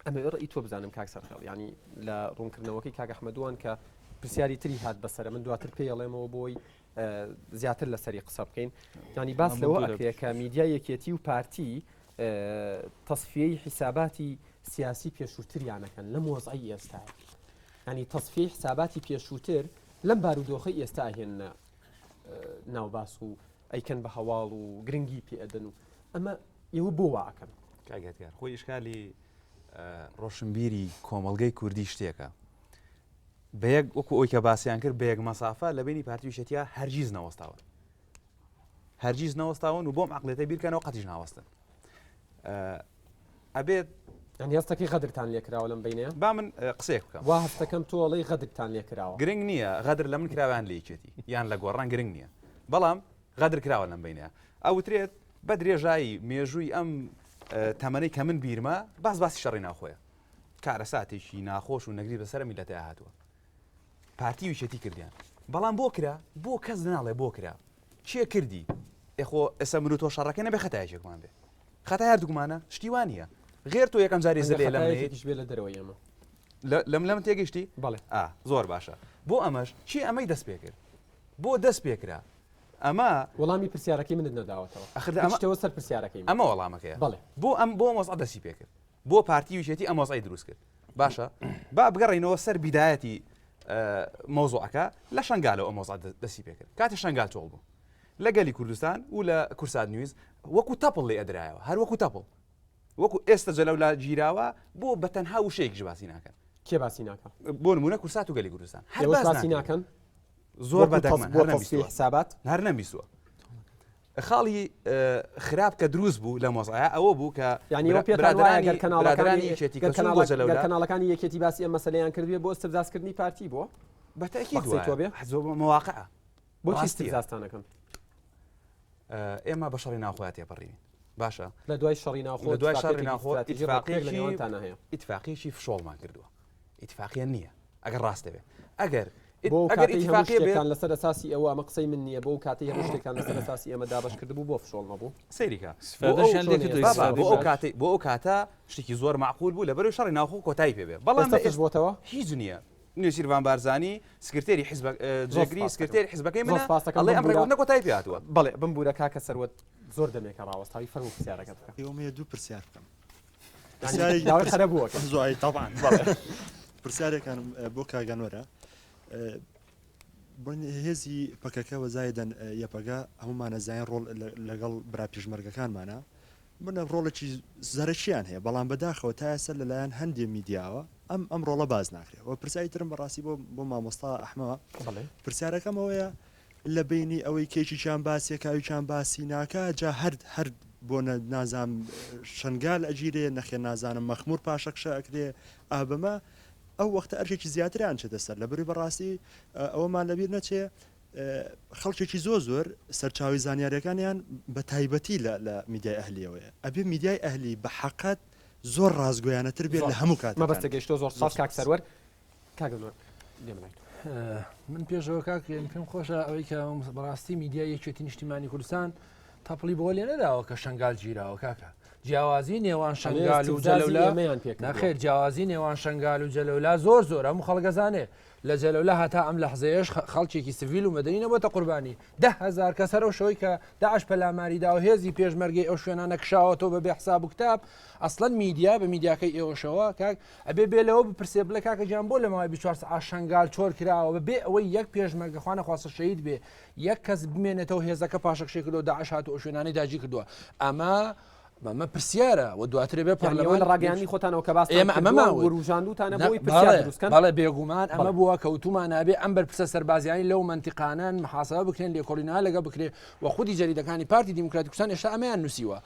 ئەمەوێ ڕئی تۆ بزانم کاک سەرخێڵ ینی لە ڕوونکردنەوەکەی کاک ئەحمەدوان کە پرسیاری تری هات بەسەرە من دواتر پێی ئەڵێمەوە بۆی زیاتر لەسەری قسە بکەین ینی باس لەوە ئەکرێ کە میدیا یەکێتی و پارتی تەسفیەی حیساباتی سیاسی پێشووتریان ئەکەن لەم وەزعەی ئێستایە یانی تەسفیەی حیساباتی پێشووتر لەم بارودۆخەی ئێستا ئەهێننە ناو باس و ئەیکەن بە هەواڵ و گرنگی پێ ئەدەن و ئەمە ئێوە بۆ وا ئەکەن؟ کاک یادگار خۆی ئیشکالی ڕۆشنبیری کۆمەڵگەی کوردی شتێکە بە یەک وەکو ئەوی کە باسییان کرد بە یەک مەسافە لە بینی پارتی و یەکێتیا هەرگیز نەوەستاون هەرگیز نەوەستاون و بۆم عقلێتە بیرکەنەوە قەتیش ناوەستن ئەبێت یانی هەستەکەی غەدرتان لێکراوە لەم بینەیە با من قسەیەک بکەم وا هەستەکەم تۆ ئەڵێی غەدرتان لێکراوە گرنگ نییە غەدر لە من کراوە یان لە یەکێتی یان لە گۆڕان گرنگ نییە بەڵام غەدر کراوە لەم بینەیە ئەوترێت بە درێژایی مێژووی ئەم تەمەنەی کە من بیرمە باس باسی شەڕی ناوخۆیە کارەساتێکی ناخۆش و نەگری بەسەر میلەتە هاتووە پارتی و یەکێتی کردیان بەڵام بۆ کرا بۆ کەس ناڵێ بۆ کرا کێ کردی ئێخۆ ئێستا من و تۆ شەڕەکە نەبێ خەتایەکێکمان بێ خەتای هەردووکمانە شتی وا نییە غێر تۆ یەکەم جاری زلێ لەم یەکێکیش بێ لە دەرەوەی ئێمە لەم لەم تێگەشتی بەڵێ ئا زۆر باشە بۆ ئەمەش چی ئەمەی دەست پێ کرد بۆ دەست پێ کرا ئەمە وەڵامی پرسیارەکەی منت نەداوەتەوە ئەخر ئەمە ئەمەوە سەر پرسیارەکەی ئەمە وەڵامەکەیە بەڵێ بۆ ئەم بۆ مەسعە دەستی پێ کرد بۆ پارتی و یەکێتی ئەم وەزعەی دروست کرد باشە با بگەڕینەوە سەر بیدایەتی مەوزوعەکە لە شنگالەوە ئەم وەزع دەستی پێکرد کاتی شنگال چۆڵ بوو لە گەلی کوردستان و لە کورسات نیوز وەکو تەپڵ لێ ئەدرایەوە هەر وەکو تەپڵ وەکو ئێستا جەلەولا گیراوە بۆ بە تەنها وشەیەکیش باسی ناکەن کێ باسی ناکە بۆ نمونە کورسات و گەلی کوردستان هەر باسی ناکەن زۆر بە دەگمەن بۆ تەسفیەی حسابات هەر نەمبیستووە خاڵی خراپ کە دروست بوو لەم وەزعە ئەوە بوو کە یانی ئەوە پێتان وایە گەر کەناڵەکانی یەکێتی کە چوون بۆ جەلەولا گەر کەناڵەکانی یەکێتی باسی ئەم مەسەلەیان کردبێ بۆ ئیستفزازکردنی پارتی بووە؟ بە تەئکید بە قسەی تۆ وایە بێ؟ زۆر مواقعە بۆچی ڕاستیە. ئیستفزازتان ئەکەن؟ ئێمە بە شەڕی ناوخۆیا تێپەڕیوین باشە لە دوای شەڕی ناوخۆ لە دوای شەڕی ئیتفاقیەتێکی ناوخۆ ستراتیژی ڕێکوپێک لە ئیتفاقیەکی نێوانتانا هەیە. ئیتفاقیەکی فشۆڵمان کردووە ئیتفاقیە نییە ئەگەر ڕاست دەبێ ئەگەر بۆ ئەو ئەگەر کاتەی هەموو ئیتفاقیە بێت شتێکتان لەسەر ئەساسی ئەوە ئەمە قسەی من نییە بۆ ئەو کاتەی هەموو شتێکتان لەسەر ئەساسی ئێمە دابەش کردبوو بۆ فشۆڵ نەبوو؟ سەیری کە بۆ ئەو استفادەشیان لێ چۆن کردووە ئێستا بابا استفادەی بۆ ئەو باش. کاتەی بۆ ئەو کاتە شتێکی زۆر مەعقول بوو لەبەرەوەی شەڕی ناوخۆ کۆتایی پێ بێ بەڵام ئێستا لە فش ئێستا بۆتەوە؟ هیچ نییە نێچیرڤان بارزانی سکرتێری حیزب زۆر جێگری سپاس دەکەم سکرتێری حیزبەکەی زۆر منە سپاس دەکەم ئەڵێ ئەم بمبورە ڕێککەوتنە کۆتایی پێ هاتووە. بەڵێ بمبورە کاکە سەروەت زۆر دەمێکە ڕاوەستاوی فەرموو پرسیارەکەت بکە. ئێوەمەیە دوو پرسیار بکەم. پرسیارێک بووە زۆی طبعا بەڵێ پرسیارێکانم بۆ کاگەنوەرە هێزی پەکەکە وەزایدەن یەپەگە هەمومانە زین ڕۆڵ لەگەڵ برا پێشمەرگەکانمانە بنە ڕۆڵێکی زەرەکییان هەیە، بەڵام بەداخەوە تا ئێستا لەلایەن هەندێ میدیاوە ئەم ئەم ڕۆڵە باس ناکرێ. وە پرسیاری ترم بەڕاستی بۆ بۆ مامۆستا ئەحمەوە، بەڵێ. پرسیارەکەم ئەوەیە لە بەینی ئەوەی کە یەکێکیان باسی ئەکا ئەویکیان باسی ناکا جا هەر هەر بۆ نە نازانم شەنگال ئەگیرێ نەخێر نازانم مەخمور پاشەکشە ئەکرێ ئا بەمە ئەو وەختە ئەرکێکی زیاتریان چێتە سەر لەبەروی بەڕاستی ئەوەمان لەبیر نەچێ خەڵکێکی زۆر زۆر سەرچاوەی زانیاریەکانیان بە تایبەتی لە لە میدیای ئەهلیەوەیە ئەبێ میدیای ئەهلی بە حەقەت زۆر ڕاستگۆیانەتر بێت لە هەموو کاتەکان. مەبەستە گەیشتۆ زۆر سپاس کاک سەروەر کاک ئەنوەر دێمە لای تۆ. من پێشەوە کاک پێم خۆشە ئەوەی کە بەڕاستی میدیای یەکێتی نیشتیمانی کوردستان تەپڵی بۆ لێ نەداوە کە شنگال گیراوە کاکە جیاوازی نێوان شنگال و جەلەولا نەخێر جیاوازی نێوان شنگال و جەلەولا زۆر زۆر هەموو خەڵگەزانێ لە جەلەولا هەتا ئەم لەحزەیەش خەڵکێکی سڤیل و مەدەنی نەبۆتە قوربانی، 10,000 کەس هەر ئەو شەوەی کە داعش پەلاماری دا و هێزی پێشمەرگەی ئەو شوێنانە کشاوەتەوە بە بێ حساب و کتاب، ئەسڵەن میدیا بە میدیاکەی ئێوەشەوە کاک ئەبێ بێ لەوە بپرسێ بڵێ کاکە گیان بۆ لە ماوەی 24 سەعات شەنگال چۆل کراوە بە بێ ئەوەی یەک پێشمەرگە خوا نەخواستە شەهید بێ یەک کەس بمێنێتەوە هێزەکە پاشەکشەی کردووە داعش هاتوو ئەو شوێنانەی داگیر کردووە ئەمە ئەمە پرسیارە و دواتر بێ پەرلەمان لە ڕاگەیاندنی خۆتانەوە کە باس ئێمە ئەمەمان وروژاندوتانە بۆی پرسیار دروست کەن بەڵێ بێگومان ئەمە بووە کەوتومان نابێ ئەم بەرپرسە سەربازیانی لەو مەنتیقانەن محاسبە بکرێن لێکۆڵینەوە لەگەڵ بکرێ و خودی جەریدەکانی پارتی دیموکراتی کوردستان ئێستا ئەمەیان نووسیوە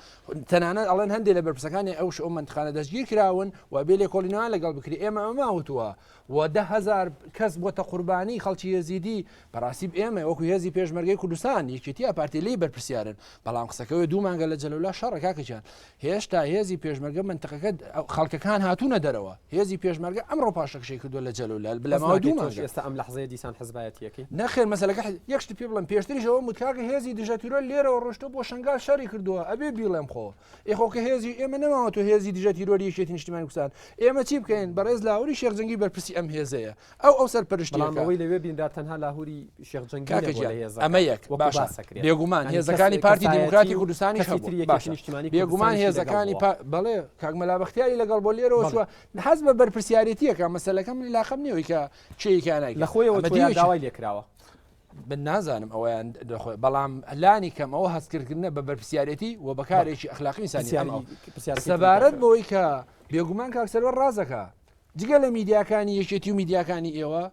تەنانەت ئەڵێن هەندێک لە بەرپرسەکانی ئەوش ئەو مەنتیقانە دەستگیر کراون و بێ لێکۆڵینەوە لەگەڵ بکرێ ئێمە ئەمە وتووە و 10,000 کەس بۆتە قوربانی خەڵکی یەزیدی، بەڕاستی ئێمە وەکو هێزی پێشمەرگەی کوردستان یەکێتی یا پارتی لێی بەرپرسیارن، بەڵام قسەکەوێ دوو مانگە لە جەلەولا شەڕە کاکە گیان، هێشتا هێزی پێشمەرگە مەنتقەکە خەڵکەکان هاتوونە دەرەوە، هێزی پێشمەرگە ئەمڕۆ پاشەکشەی کردووە لە جەلەولا لە ماوەی دوو مانگە. ئێستا ئەم لەحزەیە دیسان حزبایەتیەکەی؟ نەخێر مەسەلەکە یەک شت پێ بڵێم پێشتریش ئەوەم وت کاکە هێزی دژە تیرۆر لێرەوە ڕۆشتووە بۆ شەنگال شەڕی کردووە ئەبێ بیڵێم خۆ ئێ خۆ کە هێزی ئێمە نەماوە تۆ هێزی دژە تیرۆری یەکێتی نیشتیمانی کوردستان ئێمە چی بکەین بەڕێز لاهوری شێخ جەنگی بەرپرسی ئەم هێزەیە ئەو ئەو سەرپەرشتی بەڵام ئەوەی لەوێ بینرا تەنها لاهوری شێخ جەنگی کاکە نەبووە گیان لە هێزەکە ئەمە یەک وەکو باشە باس ئەکرێت. بێگومان یانی هێزەکانی کەس- پارتی کەسایەتی دیموکراتی و کوردستانیش کەسی هەبووە تری یەکێتی باشە نیشتیمانی بێگومان کوردستانیشی لەگەڵ هێزەکانی بووە. پا بەڵێ کاک مەلا بەختیاری لەگەڵ بۆ لێرەوە بەڵێ. چووە حەز بە بەرپرسیارێتیەکە مەسەلەکە من علاقەم نییە ئەوەی کە کێیەکیان نایکا لە خۆیەوە ئەمە چووە یان دیوێکی داوای لێکراوە من نازانم ئەوەیان دەخۆ بەڵام لانی کەم ئەوە هەستکردنە بە بەرپرسیارێتی و بەکارێکی ئەخلاقی ئینسانی ئەم ئەو. سەبارەت بەوەی کە بێگومان کاک سەروەر ڕازەکە جگە لە میدیاکانی یەکێتی و میدیاکانی ئێوە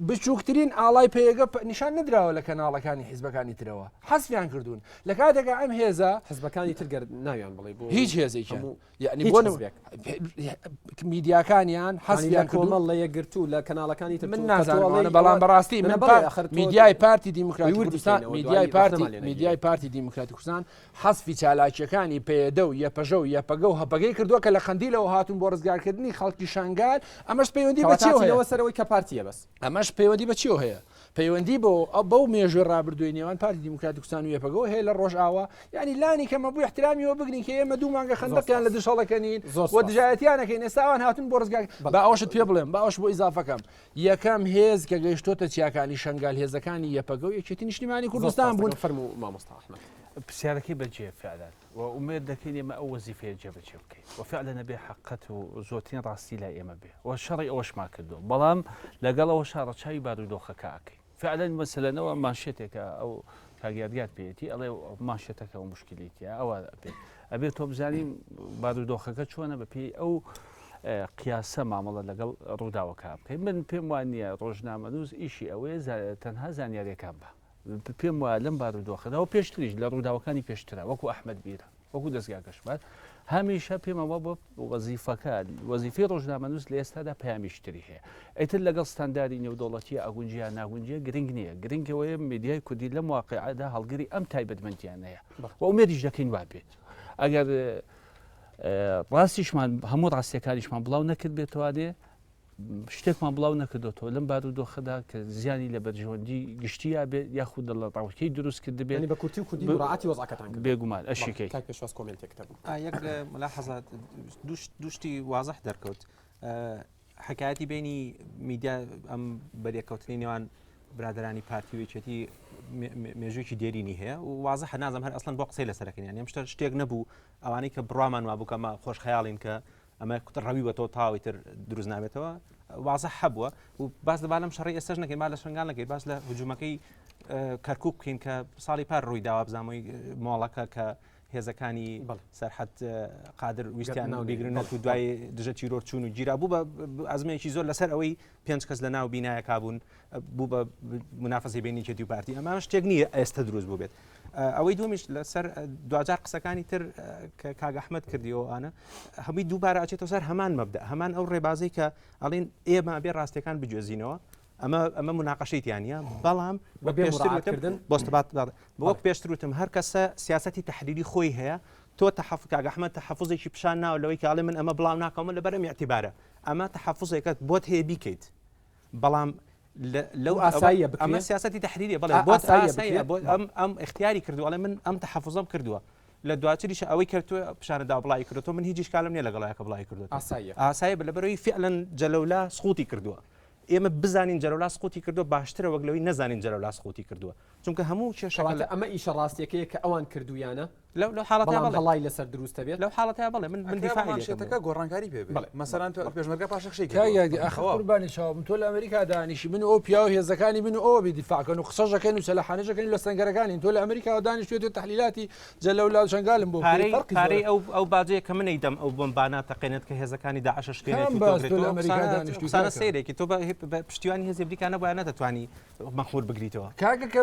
بچووکترین ئاڵای پەیەگە نیشان نەدراوە لە کەناڵەکانی حیزبەکانی ترەوە حەزفیان کردوون لە کاتێکا ئەم هێزە حزبەکانی تر گەر ناویان بڵێ بۆ هیچ هێزێکیان هەموو یعنی هیچ بۆ حزبێک. میدیاکانیان حەزیان حەزفیان کۆمەڵ لە یەکگرتوو لە کەناڵەکانی تر من تۆ- کە تۆ نازانم ئەڵێی ئەوانە بەڵام ئەوە- بەڕاستی نە من بەڵێ پار- ئەخر تۆ- میدیای پارتی دیموکراتی وردی کوردستان بکەینەوە، میدیای دوایی پارتی ڕەخنەمان لێ میدیای نەگیرێت. پارتی دیموکراتی کوردستان حەزفی چالاکیەکانی پەیەدە و یەپەژە و یەپەگە و هەپەگەی کردووە کە لە قەندیلەوە هاتوون بۆ ڕزگارکردنی خەڵکی شەنگال ئەمەش پەیوەندی بە کەواتە چیەوە هەیە هاتینەوە سەر ئەوەی کە پارتییە بەس. ئەمەش پەیوەندی بە چیەوە هەیە؟ پەیوەندی بۆ بەو مێژووی ڕابردووی نێوان پارتی دیموکراتی کوردستان و یەپەگەوە هەیە لە ڕۆژئاوا یعنی لانی کەمە بوو احترامیەوە بگرین کە ئێمە دوو مانگە خەندەقیان لە دژ هەڵەکەنین و دژایەتیانەکەین ئێستا ئەوان هاتون بۆ ڕزگار با ئەوەشت پێ بڵێم با ئەوەش بۆ ئیزافەکەم یەکەم هێز کە گەیشتۆتە چیاکانی شەنگال هێزەکانی یەپەگە و یەکێتی نیشتیمانی کوردستان بوون فەرموو مامۆستا ئەحمەد. پرسیارەکەی بەجێ فعلەن و ئومێد دەکەین ئێمە ئەو وەزیفەیە جێبەجێ بکەین و فعلەن ئەبێ حەقەت و زۆرترین ڕاستی لای ئێمە بێ و شەڕی ئەوەشمان کردووە بەڵام لەگەڵ ئەوەشا ڕەچاوی بارودۆخەکە ئەکەین فعلەن مەسەلەنەوە مانشێتێکە ئەو کاک یادگار پێیەتی ئەڵێ مانشێتەکە ئەو مشکلی تیا ئەوە ئەبێ ئەبێ تۆ بزانین بارودۆخەکە چۆنە بەپێی ئەو قیاسە مامەڵە لەگەڵ ڕووداوەکە بکەین من پێم وان نییە ڕۆژنامەنووس ئیشی ئەوەیە تەنها زانیاریەکان بە پێم وایە لەم بارودۆخەدا و پێشتریش لە ڕووداوەکانی پێشترا وەکو ئەحمەد بیرە وەکو دەستگاکەشمان هەمیشە پێمەوە بۆ وەزیفەکە وەزیفەی ڕۆژنامەنووس لە ئێستادا پەیامیشتری هەیە ئیتر لەگەڵ ستانداری نێودەوڵەتی ئەگونجیا ناگونجیە گرنگ نییە گرنگەوەیە میدیای کوردی لەم واقعدا هەڵگری ئەم تایبەتمەندیانەیە و ئومێدیش دەکەین وا بێت ئەگەر ڕاستیشمان هەموو ڕاستیەکانیشمان بڵاو نەکرد بێتوانێ شتێکمان بڵاو نەکردۆتەوە لەم بارودۆخەدا کە زیانی لە بەرژەوەندی گشتیا بێت یاخود دڵەڕاوکێی دروست کردبێت. یانی بە کورتی و کوردی مراعاتی وەزعەکەتان کردوە. بێگومان ئەشیکەی. کاک پێشواز کۆمێنتێکت هەبوو. ئا یەک ملاحەزە دوو شتی وازح دەرکەوت حکایەتی بینی میدیا ئەم بەریەکەوتنی نێوان برادرانی پارتی و یەکێتی مێژوویەکی دێرینی هەیە و وازحە نازم هەر ئەسڵەن بۆ قسەی لەسەرەکەن یان ئەم شتە شتێک نەبوو ئەوانەی کە بڕوامان وابوو کە ئەمە خۆش خەیاڵین کە. ئەمە ڕەویوەتەوە تاوی تر دروست نابێتەوە وازح هەبووە و باس لە بالم شەڕی ئێستاش نەکەین با لە شنگال نەکەین باس لە هجومەکەی کەرکک بکەین کە ساڵی پار ڕووی داوا بزانمەوەی مۆڵەکە کە هێزەکانی سەرحەت قادر ویستیان بیگرنەت و دوای دژە تیرۆر چوون و گیرا بوو بە ئەزمەیەکی زۆر لەسەر ئەوەی پێنج کەس لە ناو بینایەکە بوون بوو بە منافەسی بینی یەکێتی و پارتی ئەمە شتێک نییە ئێستا دروست بوو بێت ئەوەی دومیش لەسەر دواجار قسەکانی تر کە کاک ئەحمد کردیەوە ئەوانە هەمووی دووبارە ئەچێتەوە سەر هەمان مەبدا هەمان ئەو ڕێبازەی کە ئەڵێن ئێمە بێ ڕاستیەکان بگوێزینەوە ئەمە ئەمە مناقەشەی تیانە بەڵام بە پێشتر وتم بۆستبات وەک پێشتر وتم هەر کەسە سیاستی تحریری خۆی هەیە تۆ تحف کاک ئەحمد تحفظێکی پیشان ناوە لەوەی کاڵێ من ئەمە بڵاو ناکەمە لەبەر ئەم اعتبارە ئەمە تحفظێکت بۆت هەیە بیکەیت بەڵام لەو ئاساییە بکرێ؟ ئەمە سیاسەتی تەحریریە بەڵێ بۆ ئاساییە بۆ ئەم ئەم اختیاری کردو ئەڵێ من ئەم تەحەفوزەم کردووە لە دواتریش ئەوەی کە تۆ پیشانە دا بڵاوی کردووە من هیچ ئیشکالم نییە لەگەڵ کە بڵاوی کردووە ئاساییە ئاساییە بە لەبەرەوەی فعلا جەلەولا سقوطی کردووە ئێمە بزانین جەلەولا سقوطی کردووە باشترە وەک لەوەی نەزانین جەلەولا سقوطی کردووە چونکە هەموو کێشەکە ئەمە ئیشە ڕاستیەکەیە کە ئەوان کردوویانە لەو لەو حاڵەتە بەڵام هەڵای لەسەر دروست دەبێت لەو حاڵەتە بەڵێ من من دیفاعی لێ مانشێتەکە گۆڕانکاری پێ بێ مەسەلەن تۆ پێشمەرگە پاشەکشەی کاک یادی ئاخر قوربانی چاوم تۆ لە ئەمریکا دانیشی من و ئەو پیاو هێزەکانی من و ئەوە بێ دیفاع کەن و قسەش ئەکەین و سەلەحانەش ئەکەین لە سەنگەرەکانین تۆ لە ئەمریکاوە دانیشتویت و تەحلیلاتی جەلەولا و شەنگالم بۆ بکەی پارەی فەرقی پارەی زۆرە ئەو ئەو باجەیە کە من ئەیدەم ئەو بۆمبانە تەقێنێت کە هێزەکانی داعش ئەشکێنێت کام و باز تۆ تۆگرێتەوە لە ئەو ئەمریکا قسانە دانیشتوی قسانە کاکە سەیرێکی تۆ بە بە پشتیوانی هێزی ئەمریکا نەبوایە نەتەتوانی مەخمور بگریتەوە. کاکە کە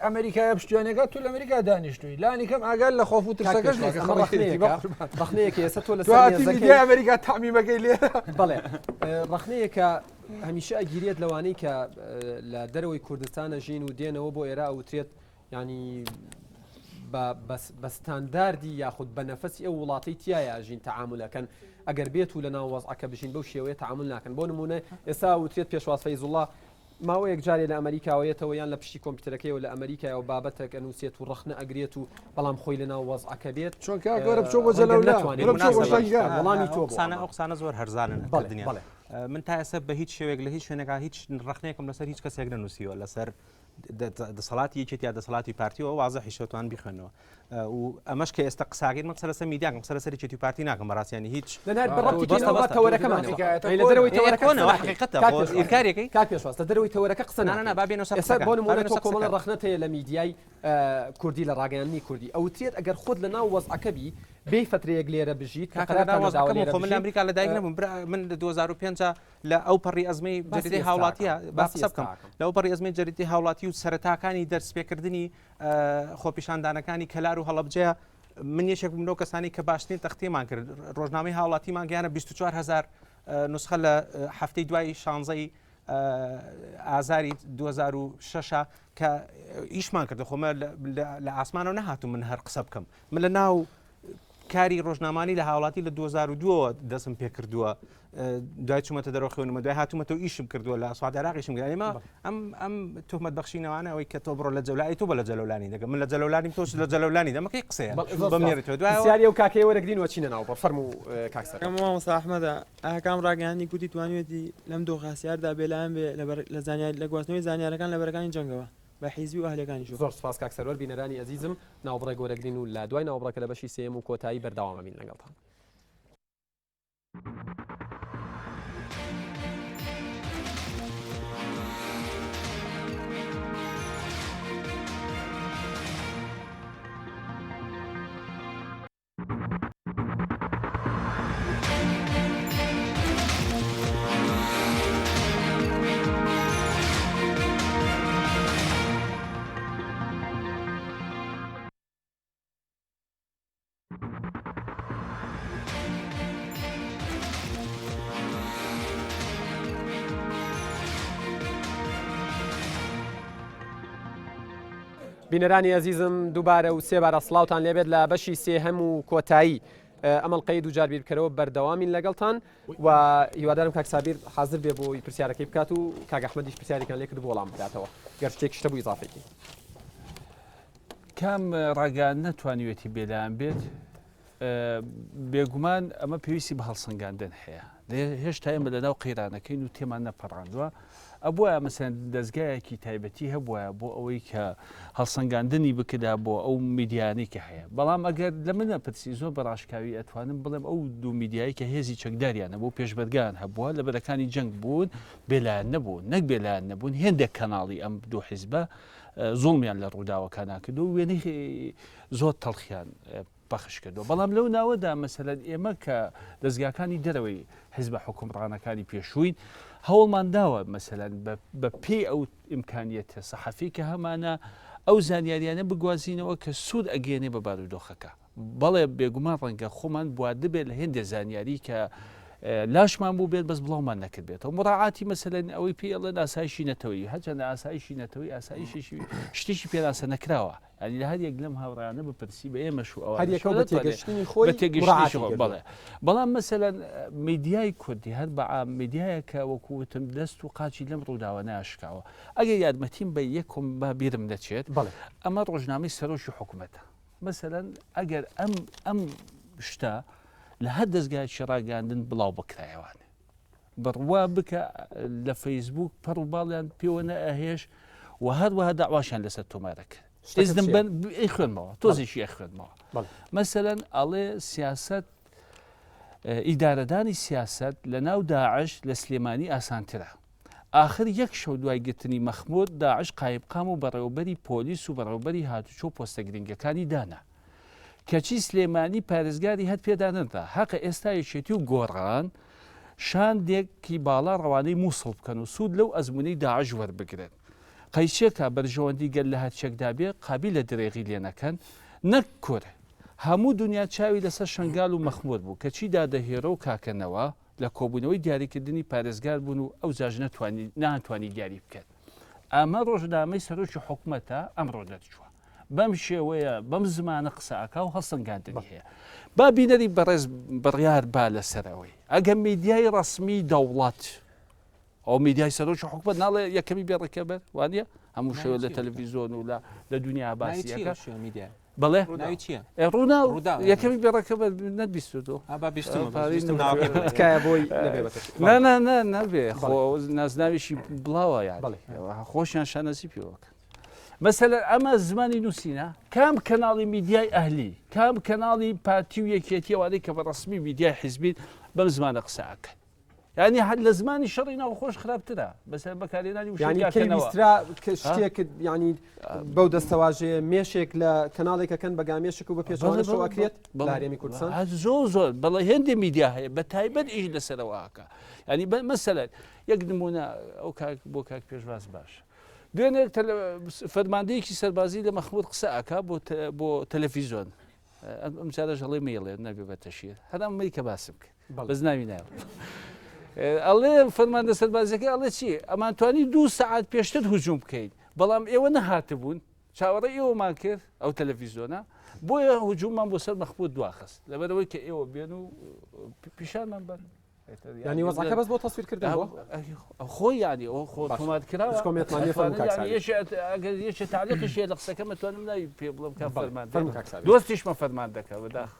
ئەمریکایە پشتیوانەکە تۆ لە ئەمریکا دانیشتووی لانی کەم ئاگات لە خۆف و ترسەکەش نییە کە خەڵکی بە قوربان. ڕەخنەیەکە ئێستا تۆ لەسەر تۆ هاتی مێزەکەی میدیای ئەمریکا تەعمیمەکەی لێرە. بەڵێ ڕەخنەیەکە هەمیشە ئەگیرێت لەوانەی کە لە دەرەوەی کوردستان ئەژین و دێنەوە بۆ ئێرە ئەوترێت یانی بە ستانداردی یاخود بە نەفەسی ئەو وڵاتەی تیایا ئەژین تەعامول ئەکەن ئەگەر بێت و لە ناو وەزعەکە بژین بەو شێوەیە تەعامول ناکەن بۆ نمونە ئێستا وترێت پێشواز فەیزوڵا ماوەیەک جارێ لە ئەمەریکاوە یەتەوە یان لە پشتی کۆمپیوتەرەکەیەوە لە ئەمەریکایەوە بابەتێک ئەنووسێت و ڕەخنە ئەگرێت و بەڵام خۆی لە ناو وەزعەکە بێت چۆن کاک وەرە بچۆ بۆ ڕەنگە جەلەولا نەتوانێت وەرە بچۆ بۆ مناسبە شەنگال وەڵامی تۆ ئەو بۆ قسانە ئەمە ئەو قسانە زۆر هەرزانن بەڵێ کردنیان بەڵێ من تا ئێستا بە هیچ شێوەیەک لە هیچ شوێنێکا هیچ ڕەخنەیەکم لەسەر هیچ کەسێک نەنووسیوە لەسەر دەسەڵاتی یەکێتی یا دەسەڵاتی پارتیەوە وازحیشە توان بیخوێنەوە و ئەمەش کە ئێستا قساگەین من قسە لەسەر میدیاکەم قسە لەسەر یەکێتی و پارتی ناکەم بەڕاستیانی هیچ لەنار بەڕەتی کەینەوە تەوەرەکەمانەوە لە دەرەوەی تەوەرەکە کۆنەوە حقیقەتە ئینکارێکی کاک پێشواز لە دەرەوەی تەوەرەکە قسە نا نا با بێنەوە سەر ئێستا قسەکان. بۆ با نموونە بێنەوە تۆ سەر کۆمەڵە قسەکان. ڕەخنەت هەیە لە میدیای کوردی لە ڕاگەیاندنی کوردی ئەوترێت ئەگەر خۆت لە ناو وەزعەکە بی بێی فەترەیەک لێرە بژیت کە کاکە لە ناو قەرارتان نەداوە وەزعەکەم لێرە خۆ من لە بژیت ئەمریکا لەدایک نەبووم برا من لە 2005 لە ئەو پەڕی ئەزمەی باسی جەریدەی ئێستا هاوڵاتیە ئەکەم. با باسی قسە ئێستا بکەم ئەکەم. لە ئەو پەڕی ئەزمەی جەریدەی هاوڵاتی و سەرەتاکانی دەرسپێکردنی خۆپیشاندانەکانی کەلار و هەڵەبجەیە من یەکێک بووم لەو کەسانی کە باشترین تەختیمان کرد ڕۆژنامەی هاوڵاتیمان گەیانە 24 هزار نسخە لە هەفتەی دوای شانزەی ئازاری 2006 کە ئیشمان کردە خۆمە لە ئاسمانەوە نەهاتوو من هەر قسە بکەم من لە ناو کاری ڕۆژنامانی لە هاوڵاتی لە 2002ەوە دەستم پێکردووە دوای چوومەتە دەرەوە خوێنمە دوای هاتوومەتەوە ئیشم کردووە لە سواد عێراقیشم کرد ئێمە ئەم ئەم تهمەت بەخشینەوانە ئەوەی کە تۆ بڕۆ لە جەولای تۆ بە لە جەلەولانی دەگەم من لە جەلەولانیم تۆش لە جەلەولانی دەمەکەی قسەیە بەم نێرێتەوە دوای پرسیاری ئەو کاکەیە وەرەگرین و ئەچینە ناو بڕ فەرموو کاک سەرکەوت. کەم مامۆستا ئەحمەدە ئاکام ڕاگەیاندنی کوردی توانیویەتی لەم دۆخە هەستیاردا بێلایەن بێ لە زانیاری لە گواستنەوەی زانیارەکان لە بەرەکانی جەنگەوە بە حیزبی و ئەهلیەکانیشەوە. زۆر سوپاس کاک سەروەر بینەرانی ئەزیزم ناوبڕێک وەرەگرین و لە دوای ناوبڕەکە لە بەشی سێیەم و کۆتایی بەردەوام ئەبین لەگەڵتان. بینەرانی ئەزیزم دووبارە و سێبارە سڵاوتان لێبێت لە بەشی سێهەم و کۆتایی ئەم ئەڵقەی دووجار بیر بکەرەوە بەردەوامین لەگەڵتان و هیوادارم کاک سابیر حاضر بێ بۆی پرسیارەکەی بکات و کاک ئەحمەدیش پرسیارێکیان لێ کرد بۆ وەڵام بداتەوە گەر شتێک شتە بوو ئیزافێکی. کام ڕاگەیاندنە توانیوێتی بێلایەن بێت؟ بێگومان ئەمە پێویستی بە هەڵسەنگاندن هەیە. هێشتا ئێمە لەناو قەیرانەکەین و تێمان نەپەڕاندووە. ئەبوایە مەسەلەن دەزگایەکی تایبەتی هەبوایە بۆ ئەوەی کە هەڵسەنگاندنی بکرا بۆ ئەو میدیانەی کە هەیە. بەڵام ئەگەر لە من نەپرسی زۆر بە ڕاشکاوی ئەتوانم بڵێم ئەو دوو میدیایی کە هێزی چەکداریان هەبوو پێشمەرگەیان هەبووە لە بەرەکانی جەنگ بوون بێلایەن نەبوون نەک بێلایەن نەبوون هێندێک کەناڵی ئەم دوو حیزبە زوڵمیان لە ڕووداوەکانا کردو وێنەی زۆر تەڵخیان پەخش کردووە بەڵام لەو ناوەدا مەسەلەن ئێمە کە دەزگاکانی دەرەوەی حیزبە حوکمڕانەکانی پێشووین هەوڵمان داوە مەسەلەن بە پێی ئەو ئیمکانیەتە سەحەفی کە هەمانە ئەو زانیاریانە بگوازینەوە کە سوود ئەگەیەنێ بە بارودۆخەکە بەڵێ بێگومان ڕەنگە خۆمان بواردبێت لە هێندێ زانیاری کە لاشمان بوو بێت بەس بڵاومان نەکردبێتەوە مڕاعاتی مەسەلەن ئەوەی پێی ئەڵێن ئاسایشی نەتەوەیی هەرچەندە ئاسایشی نەتەوەی ئاسایشێکی شتێکی پێناسە نەکراوە یانی لە هەر یەک لەم هاوڕێیانە بپرسی بە ئێمەش و هەر یەکەو بە تێگەشتنی خۆی بە تێگەشتنی خۆی بەڵێ بەڵام مەسەلەن میدیای کوردی هەر بە عام میدیایە کە وەکو وتم دەست و قاچی لەم ڕووداوە ناشکاوە ئەگەر یارمەتیم بە یەکم با بیرم نەچێت بەڵێ ئەمە ڕۆژنامەی سەرۆکی حکومەتە مەسەلەن ئەگەر ئەم ئەم شتە لە هەر دەزگایەکی ڕاگەیاندن بڵاو بکرایەوانێ بڕوا بکە لە فەیسبوک پەڕ و باڵیان پێوە نەئەهێش و هەروەها داواشیان لەسەر تۆمارە کرد ئیزنم بن ئەیخوێنمەوە تۆزێکی ئەخوێنمەوە مەسەلەن ئەڵێ سیاست ئیدارەدانی سیاست لە ناو داعش لە سلێمانی ئاسانترە ئاخر یەک شەو دوای گرتنی مەخمور داعش قایمقام و بەڕێوەبەری پۆلیس و بەڕێوەبەری هاتوچۆ پۆستە گرنگەکانی دانا کەچی سلێمانی پارێزگاری هەر پێدا نەدرا، هەقە ئێستا یەکێتی و گۆڕان شاندێکی باڵا ڕەوانەی موسڵ بکەن و سوود لەو ئەزموونەی داعش وەربگرن. قەیچێکە بەرژەوەندی گەل لە هەرچێکدا بێ قابیلە درێغی لێ نەکەن، نەک کورد. هەموو دونیا چاوی لەسەر شەنگال و مەخمور بوو، کەچی دادە هێرۆ و کاکە نەوا لە کۆبوونەوەی دیاریکردنی پارێزگار بوون و ئەوجاش نەتوانی نەیانتوانی دیاری بکەن. ئەمە ڕۆژنامەی سەرۆکی حکومەتە ئەمڕۆ دەرچووە. بەم شێوەیە بەم زمانە قسە ئەکا و هەڵسەنگاندنی هەیە. با بینەری بەڕێز بڕیار با لەسەر ئەوەی ئەگەر میدیای ڕەسمی دەوڵەت ئەو میدیای سەرۆکی حکومەت ناڵێ یەکەمی بێ ڕکەبەر وانە هەموو شێوە لە تەلەڤیزیۆن و لە لە دنیا باسیەکە بەڵێ ڕوودا یەکەمی بێ ڕکەبەر نەبیستۆ بۆی نەبێ خۆ نازناویشی بڵاوە یان خۆشیان شانازی پێوەکە مەسەلەن ئەمە زمانی نووسینە؟ کام کەناڵی میدیای ئەهلی، کام کەناڵی پارتی و یەکێتی ئەوانەی کە بە ڕەسمی میدیای حیزبین بەم زمانە قسە ئەکەن؟ یعنی هەر لە زمانی شەڕی ناوخۆش خراپترە بەسەر بەکارهێنانی وشەی یعنی کەی کاکەنەوە. ویسترا کە شتێکت یعنی بەو دەستەواژەیە مێشێک لە کەناڵێکەکەن بە گامێشک و بە پێچەوانەشەوە بەڵێ، ئەکرێت لە بەڵێ، هەرێمی کوردستان هەر زۆر زۆر بەڵێ هێندێ میدیا هەیە بە تایبەت ئیش لەسەرەوە ئەکا یعنی بە مەسەلەن یەک نمونە ئەو کاک بۆ کاک پێشواز باشە دوێنێ فەرماندەیەکی سەربازی لە مەخمور قسە ئەکا بۆ بۆ تەلەفیزۆن ئەم جارەش هەڵێ مەیڵێ نەبێ بە تەشیر هەر ئەم مەی کە باسم کرد بەس ناوی ناوە ئەڵێ فەرماندە سەربازەکە ئەڵێ چی ئەمان توانی دوو سەعات پێشتر هجوم بکەین بەڵام ئێوە نەهاتبوون چاوەڕێ ئێوەمان کرد ئەو تەلەڤیزیۆنە بۆیە هجوممان بۆ سەر مەخمور دواخست لەبەرەوەی کە ئێوە بێن و پیشانمان بن یانی وەزعەکە بەس بۆ تەسویر کردن بووە؟ خۆی یانی ئەو خۆ تۆمار کراوە. هیچ کۆمێنتمان نییە فەرموو کاک سابیر. ئەگەر یەکێ تەعلیقیش هەیە لە قسەکەم ئەتوانم ناوی پێ بڵێم کاک فەرمان فەرموو کاک سابیر. دۆستیشمە فەرمان دەکا بەداخ.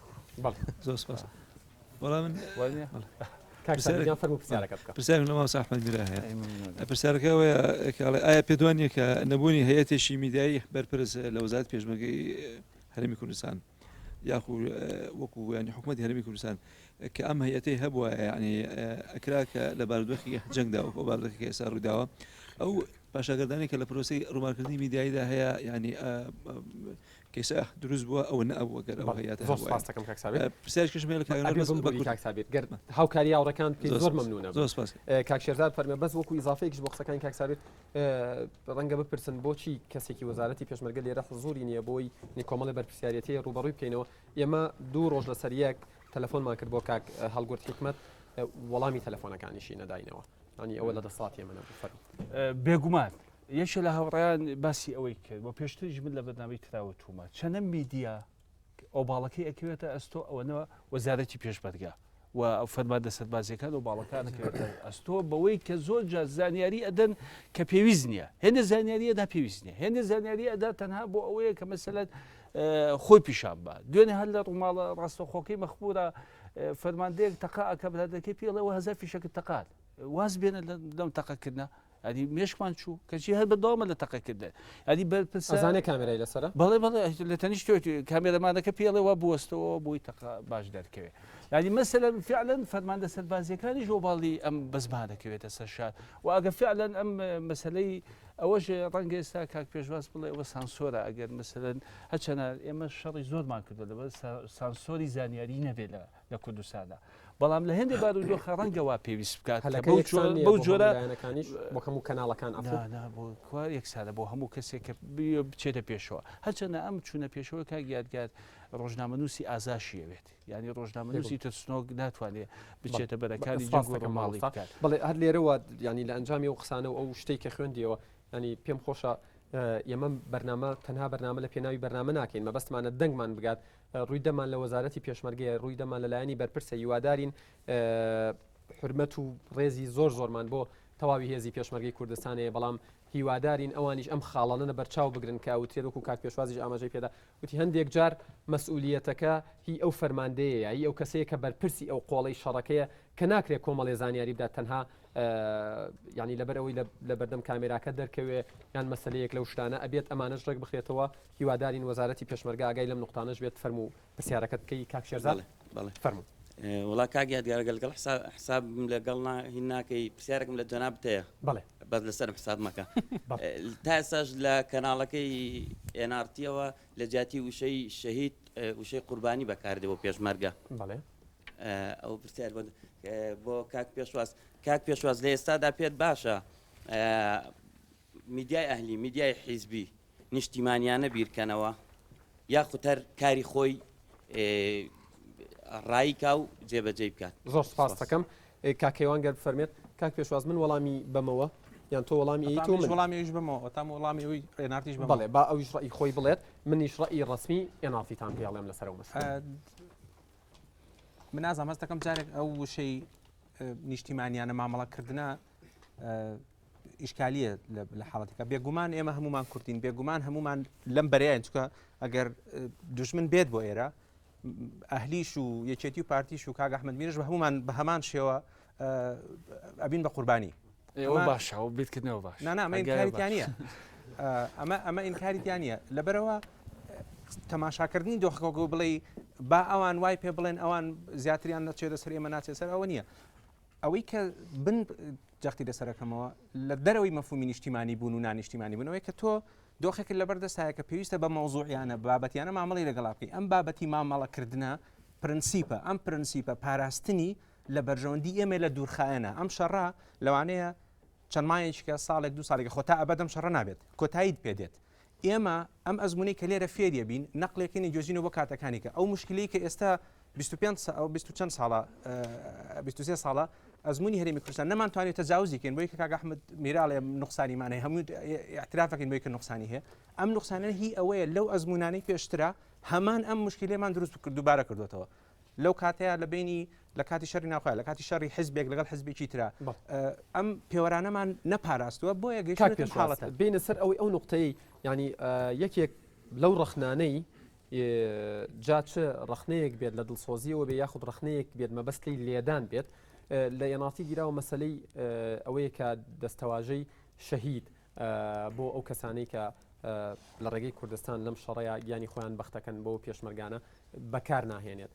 بەڵێ. زۆر سپاس. وەڵا من وانیە؟ کاک سابیر گیان فەرموو پرسیارەکە بکە. پرسیارم لە مامۆستا ئەحمەد میرا هەیە. پرسیارەکە ئەوەیە کە ئەڵێ ئایا پێت وا نییە کە نەبوونی هەیئەتێکی میدیایی بەرپرس لە وەزارەتی پێشمەرگەی هەرێمی کوردستان یاخو وەکو ینی حکوومەتی هەرێمی کوردستان کە ئەم هەیەتەی هەبووە ینی ئەکرا کە لە بارودۆخی جەنگدا و بارودۆخی کە ئێستا ڕوویداوە ئەو پاشاگەردانی کە لە پرۆسی ڕوومارکردنی میدیاییدا هەیە ینی کەیسە دروست بووە ئەوە نەبووە گەر ئەو هەیەتە زۆر سپاس دەکەم کاک سابیر پرسیارێکیشم هەیە لە کاک ئەبێ بەس بمبوری بە کورت کاک سابیر گەر هاوکاری هاوڕێکان بکەیت زۆر زۆر سپاس مەمنونە زۆر سپاس کاک شێرزاد فەرمێ بەس وەکو ئیزافەیەکیش بۆ قسەکانی کاک سابیر ڕەنگە بپرسن بۆچی کەسێکی وەزارەتی پێشمەرگە لێرە حزوری نییە بۆی نی کۆمەڵی بەرپرسیارەتی ڕوبەڕووی بکەینەوە ئێمە دوو ڕۆژ لەسەر یەک تەلەفۆنمان کرد بۆ کاک هەڵگورد حیکمەت وەڵامی تەلەفۆنەکانیشی نەداینەوە ینی ئەوە لە دەسەڵاتی ئێمە نەبوو فەرموو. بێگومان یەکێ لە هاوڕێیان باسی ئەوەی کرد و پێشتریش من لە بەرنامەی تراوە تومە چەنە میدیا ئۆباڵەکەی ئەکەوێتە ئەستۆ ئەوەنە وەزارەتی پێشمەرگە و ئەو فەرماندە سەربازیەکان و باڵەکان ئەکەوێتە ئەستۆ بەوەی کە زۆر جار زانیاری ئەدەن کە پێویست نییە هێندە زانیاری ئەدا پێویست نییە هێندە زانیاری ئەدا تەنها بۆ ئەوەیە کە مەسەلەن. خۆی پیشان بە دوێنێ هەر لە ڕووماڵە ڕاستەخۆکەی مەخبورە فەرماندەیەک تەقا ئەکە برادەکەی پێڵەوە هەزار فیشەکە تەقات واز بێنە لەم تەقەکردە ئەدی مێشکمان چوو کەچی هەر بەداوامە لە تەقەکردن ئەدی بەرپرسانە کامێرای لەسەر بەڵێ بەڵێ لە تەنیشت کامێرەمانەکە پێڵێ وا بوەستەوە بۆی تەقە باش دەرکەوێت یعنی مەسەلەن فعلا فەرماندە سەربازیەکانیش ئۆباڵی ئەم بەزما دەکەوێتە سەر شار و ئەگە فعلا ئەم مەسلەی ئەوەش ڕەنگە ئێستا کاک پێشواز بڵێ ئەوە سانسۆرە ئەگەر مەسەلەن هەچەنە ئێمە شەڕی زۆرمان کردو لەبەر سانسۆری زانیاری نەبێت لە لە کوردستاندا بەڵام لە هەندێک بارودۆخە ڕەنگە وا پێویست بکات بەو جۆرە بۆ هەموو کەناڵەکان بۆ یەکسانە بۆ هەموو کەسێک کە بچێتە پێشەوە هەرچەندە ئەم چوونە پێشەوە کاک یادگار ڕۆژنامەنووسی ئازاشیەوێت یانی ڕۆژنامەنووسی ترسنۆک ناتوانێت بچێتە بەرەکانی جەنگ و ماڵی بکات. بەڵێ هەر لێرەوە ینی لە ئەنجامی ئەو قسانە و ئەو شتەی کە خوێندیەوە ینی پێم خۆشە ئێمە بەرنامە تەنها بەرنامە لە پێناوی بەرنامە ناکەین مەبەستمانە دەنگمان بگات ڕووی دەمان لە وەزارەتی پێشمەرگەیە ڕووی دەمان لەلایەنی بەرپرسە هیوادارین حرمەت و ڕێزی زۆر زۆرمان بۆ تەواوی هێزی پێشمەرگەی کوردستان هەیە بەڵام هیوادارین ئەوانیش ئەم خاڵانە لە بەرچاو بگرن کە ئەوترێت وەکو کاک پێشوازیش ئاماژەی پێدا وتی هەندێک جار مەسئولیەتەکە هی ئەو فەرماندەیەیە، هی ئەو کەسەیە کە بەرپرسی ئەو قۆڵەی شەڕەکەیە کە ناکرێت کۆمەڵێ زانیاری بدات تەنها یانی لەبەر ئەوەی لە بەردەم کامێراکە دەرکەوێ یان مەسەلەیەک لەو شتانە ئەبێت ئەمانەش ڕێک بخرێتەوە هیوادارین وەزارەتی پێشمەرگە ئاگای لەم نوقتانەش بێت فەرموو پرسیارەکەت بکەی کاک شێرزاد بەڵێ فەرموو. وەڵا کاک یادگار گەر لەگەڵ حسابم لەگەڵ نا هین ناکەی پرسیارێکم لە جەنابت هەیە. بەڵێ. بەس لەسەرم حساب مەکە. تا ئێستاش لە کەناڵەکەی NRT-ەوە لە جیاتی وشەی شەهید وشەی قوربانی بەکاردێ بۆ پێشمەرگە. بەڵێ. ئەو پرسیار بۆ بۆ کاک پێشواز کاک پێشواز لە ئێستادا پێت باشە میدیای ئەهلی میدیای حیزبی نیشتیمانیانە بیرکەنەوە یاخود هەر کاری خۆی ڕایکا و جێبەجێی بکات. زۆر سپاست دەکەم کاک کەیوان گەر بفەرمێت کاک پێشواز من وەڵامی بەمەوە یان تۆ وەڵامی ئەی تۆ من وەڵامی ئەویش بەمەوە تام وەڵامی ئەوی ئێنارتیش بەمەوە. بەڵێ با ئەویش ڕەئی خۆی بڵێت منیش ڕەئی ڕەسمی ئێنارتیتان پێ ئەڵێم لەسەر ئەو مەسەلە. من نازانم هەست دەکەم جارێک ئەو وشەی نیشتیمانیانە مامەڵەکردنە ئیشکالیە لە حاڵەتەکە بێگومان ئێمە هەمومان کوردین بێگومان هەمومان لەم بەرەیان چکە ئەگەر دوژمن بێت بۆ ئێرە ئەهلیش و یەکێتی و پارتیش و کاک ئەحمد میرش بە هەمومان بە هەمان شێوە ئەبین بە قوربانی باشە و بیرکردنەوە باش نانا ئەمە ئینکاریتیانە ئەمە ئەمە ئینکاریتیانە لەبەرەوە تەماشاکردنی دۆخەکە بڵێ با ئەوان وای پێ بڵێن ئەوان زیاتریان نەچێتە سەر ئێمە ناچێت سەر ئەوە نییە ئەوەی کە بن جەختی لەسەرەکەمەوە لە دەرەوەی مەفهومی نیشتیمانی بوون و نانیشتیمانی بوون ئەوەی کە تۆ دۆخێکت لەبەر دەستایە کە پێویستە بە مەوزوعیانە بابەتیانە مامەڵی لەگەڵا بکەی ئەم بابەتی مامەڵەکردنە پرنسیپە ئەم پرنسیپە پاراستنی لە بەرژەوەندی ئێمە لە دوورخایەنە ئەم شەڕە لەوانەیە چەند مایەکە ساڵێک دو ساڵێکە خۆ تا ئەبەدەم شەڕە نابێت کۆتاییت پێدێت ئێمە ئەم ئەزموونەی کە لێرە فێریە بین نەقلێکەین ئەیگوێزینەوە بۆ کاتەکانی کە ئەو مشکلەی کە ئێستا 25 ئەو 20 چەند ساڵە 23 ساڵە ئەزمموی هەرێمی کوردستان نەمانتوانێت تەجاوزی کەین بۆی کە کاک ئەحمد میراڵێ نقصانیمان هەیە هەموو اعترافەکەین بۆی کە نقصانی هەیە ئەم نقصانە هی ئەوەیە لەو ئەزمونانەی پێشترا هەمان ئەم مشکلەمان دروست کرد دووبارە کردوێتەوە لەو کاتەیە لە بینی لە کاتی شەری ناوخۆ لە کاتی شەڕی حزبێک لەگەڵ حزبێکی ترا ئەم پێوەرانەمان نەپاراستووە بۆیە گەشتە حاڵەتە بینە سەر ئەوەی ئەو نقطەی ینی یەکێک لەو ڕەخنانەی جا چ ڕەخنەیەک بێت لە دڵسۆزیەوە بێ یاخود ڕەخنەیەک بێت مەبەست لێی لێدان بێت لە ئێناتی گیراوە مەسلەی ئەوەیە کە دەستەواژەی شەهید بۆ ئەو کەسانەی کە لە ڕێگەی کوردستان لەم شەڕەیە گیانی خۆیان بەختەکەن بۆ پێشمەرگانە بەکار ناهێنێت.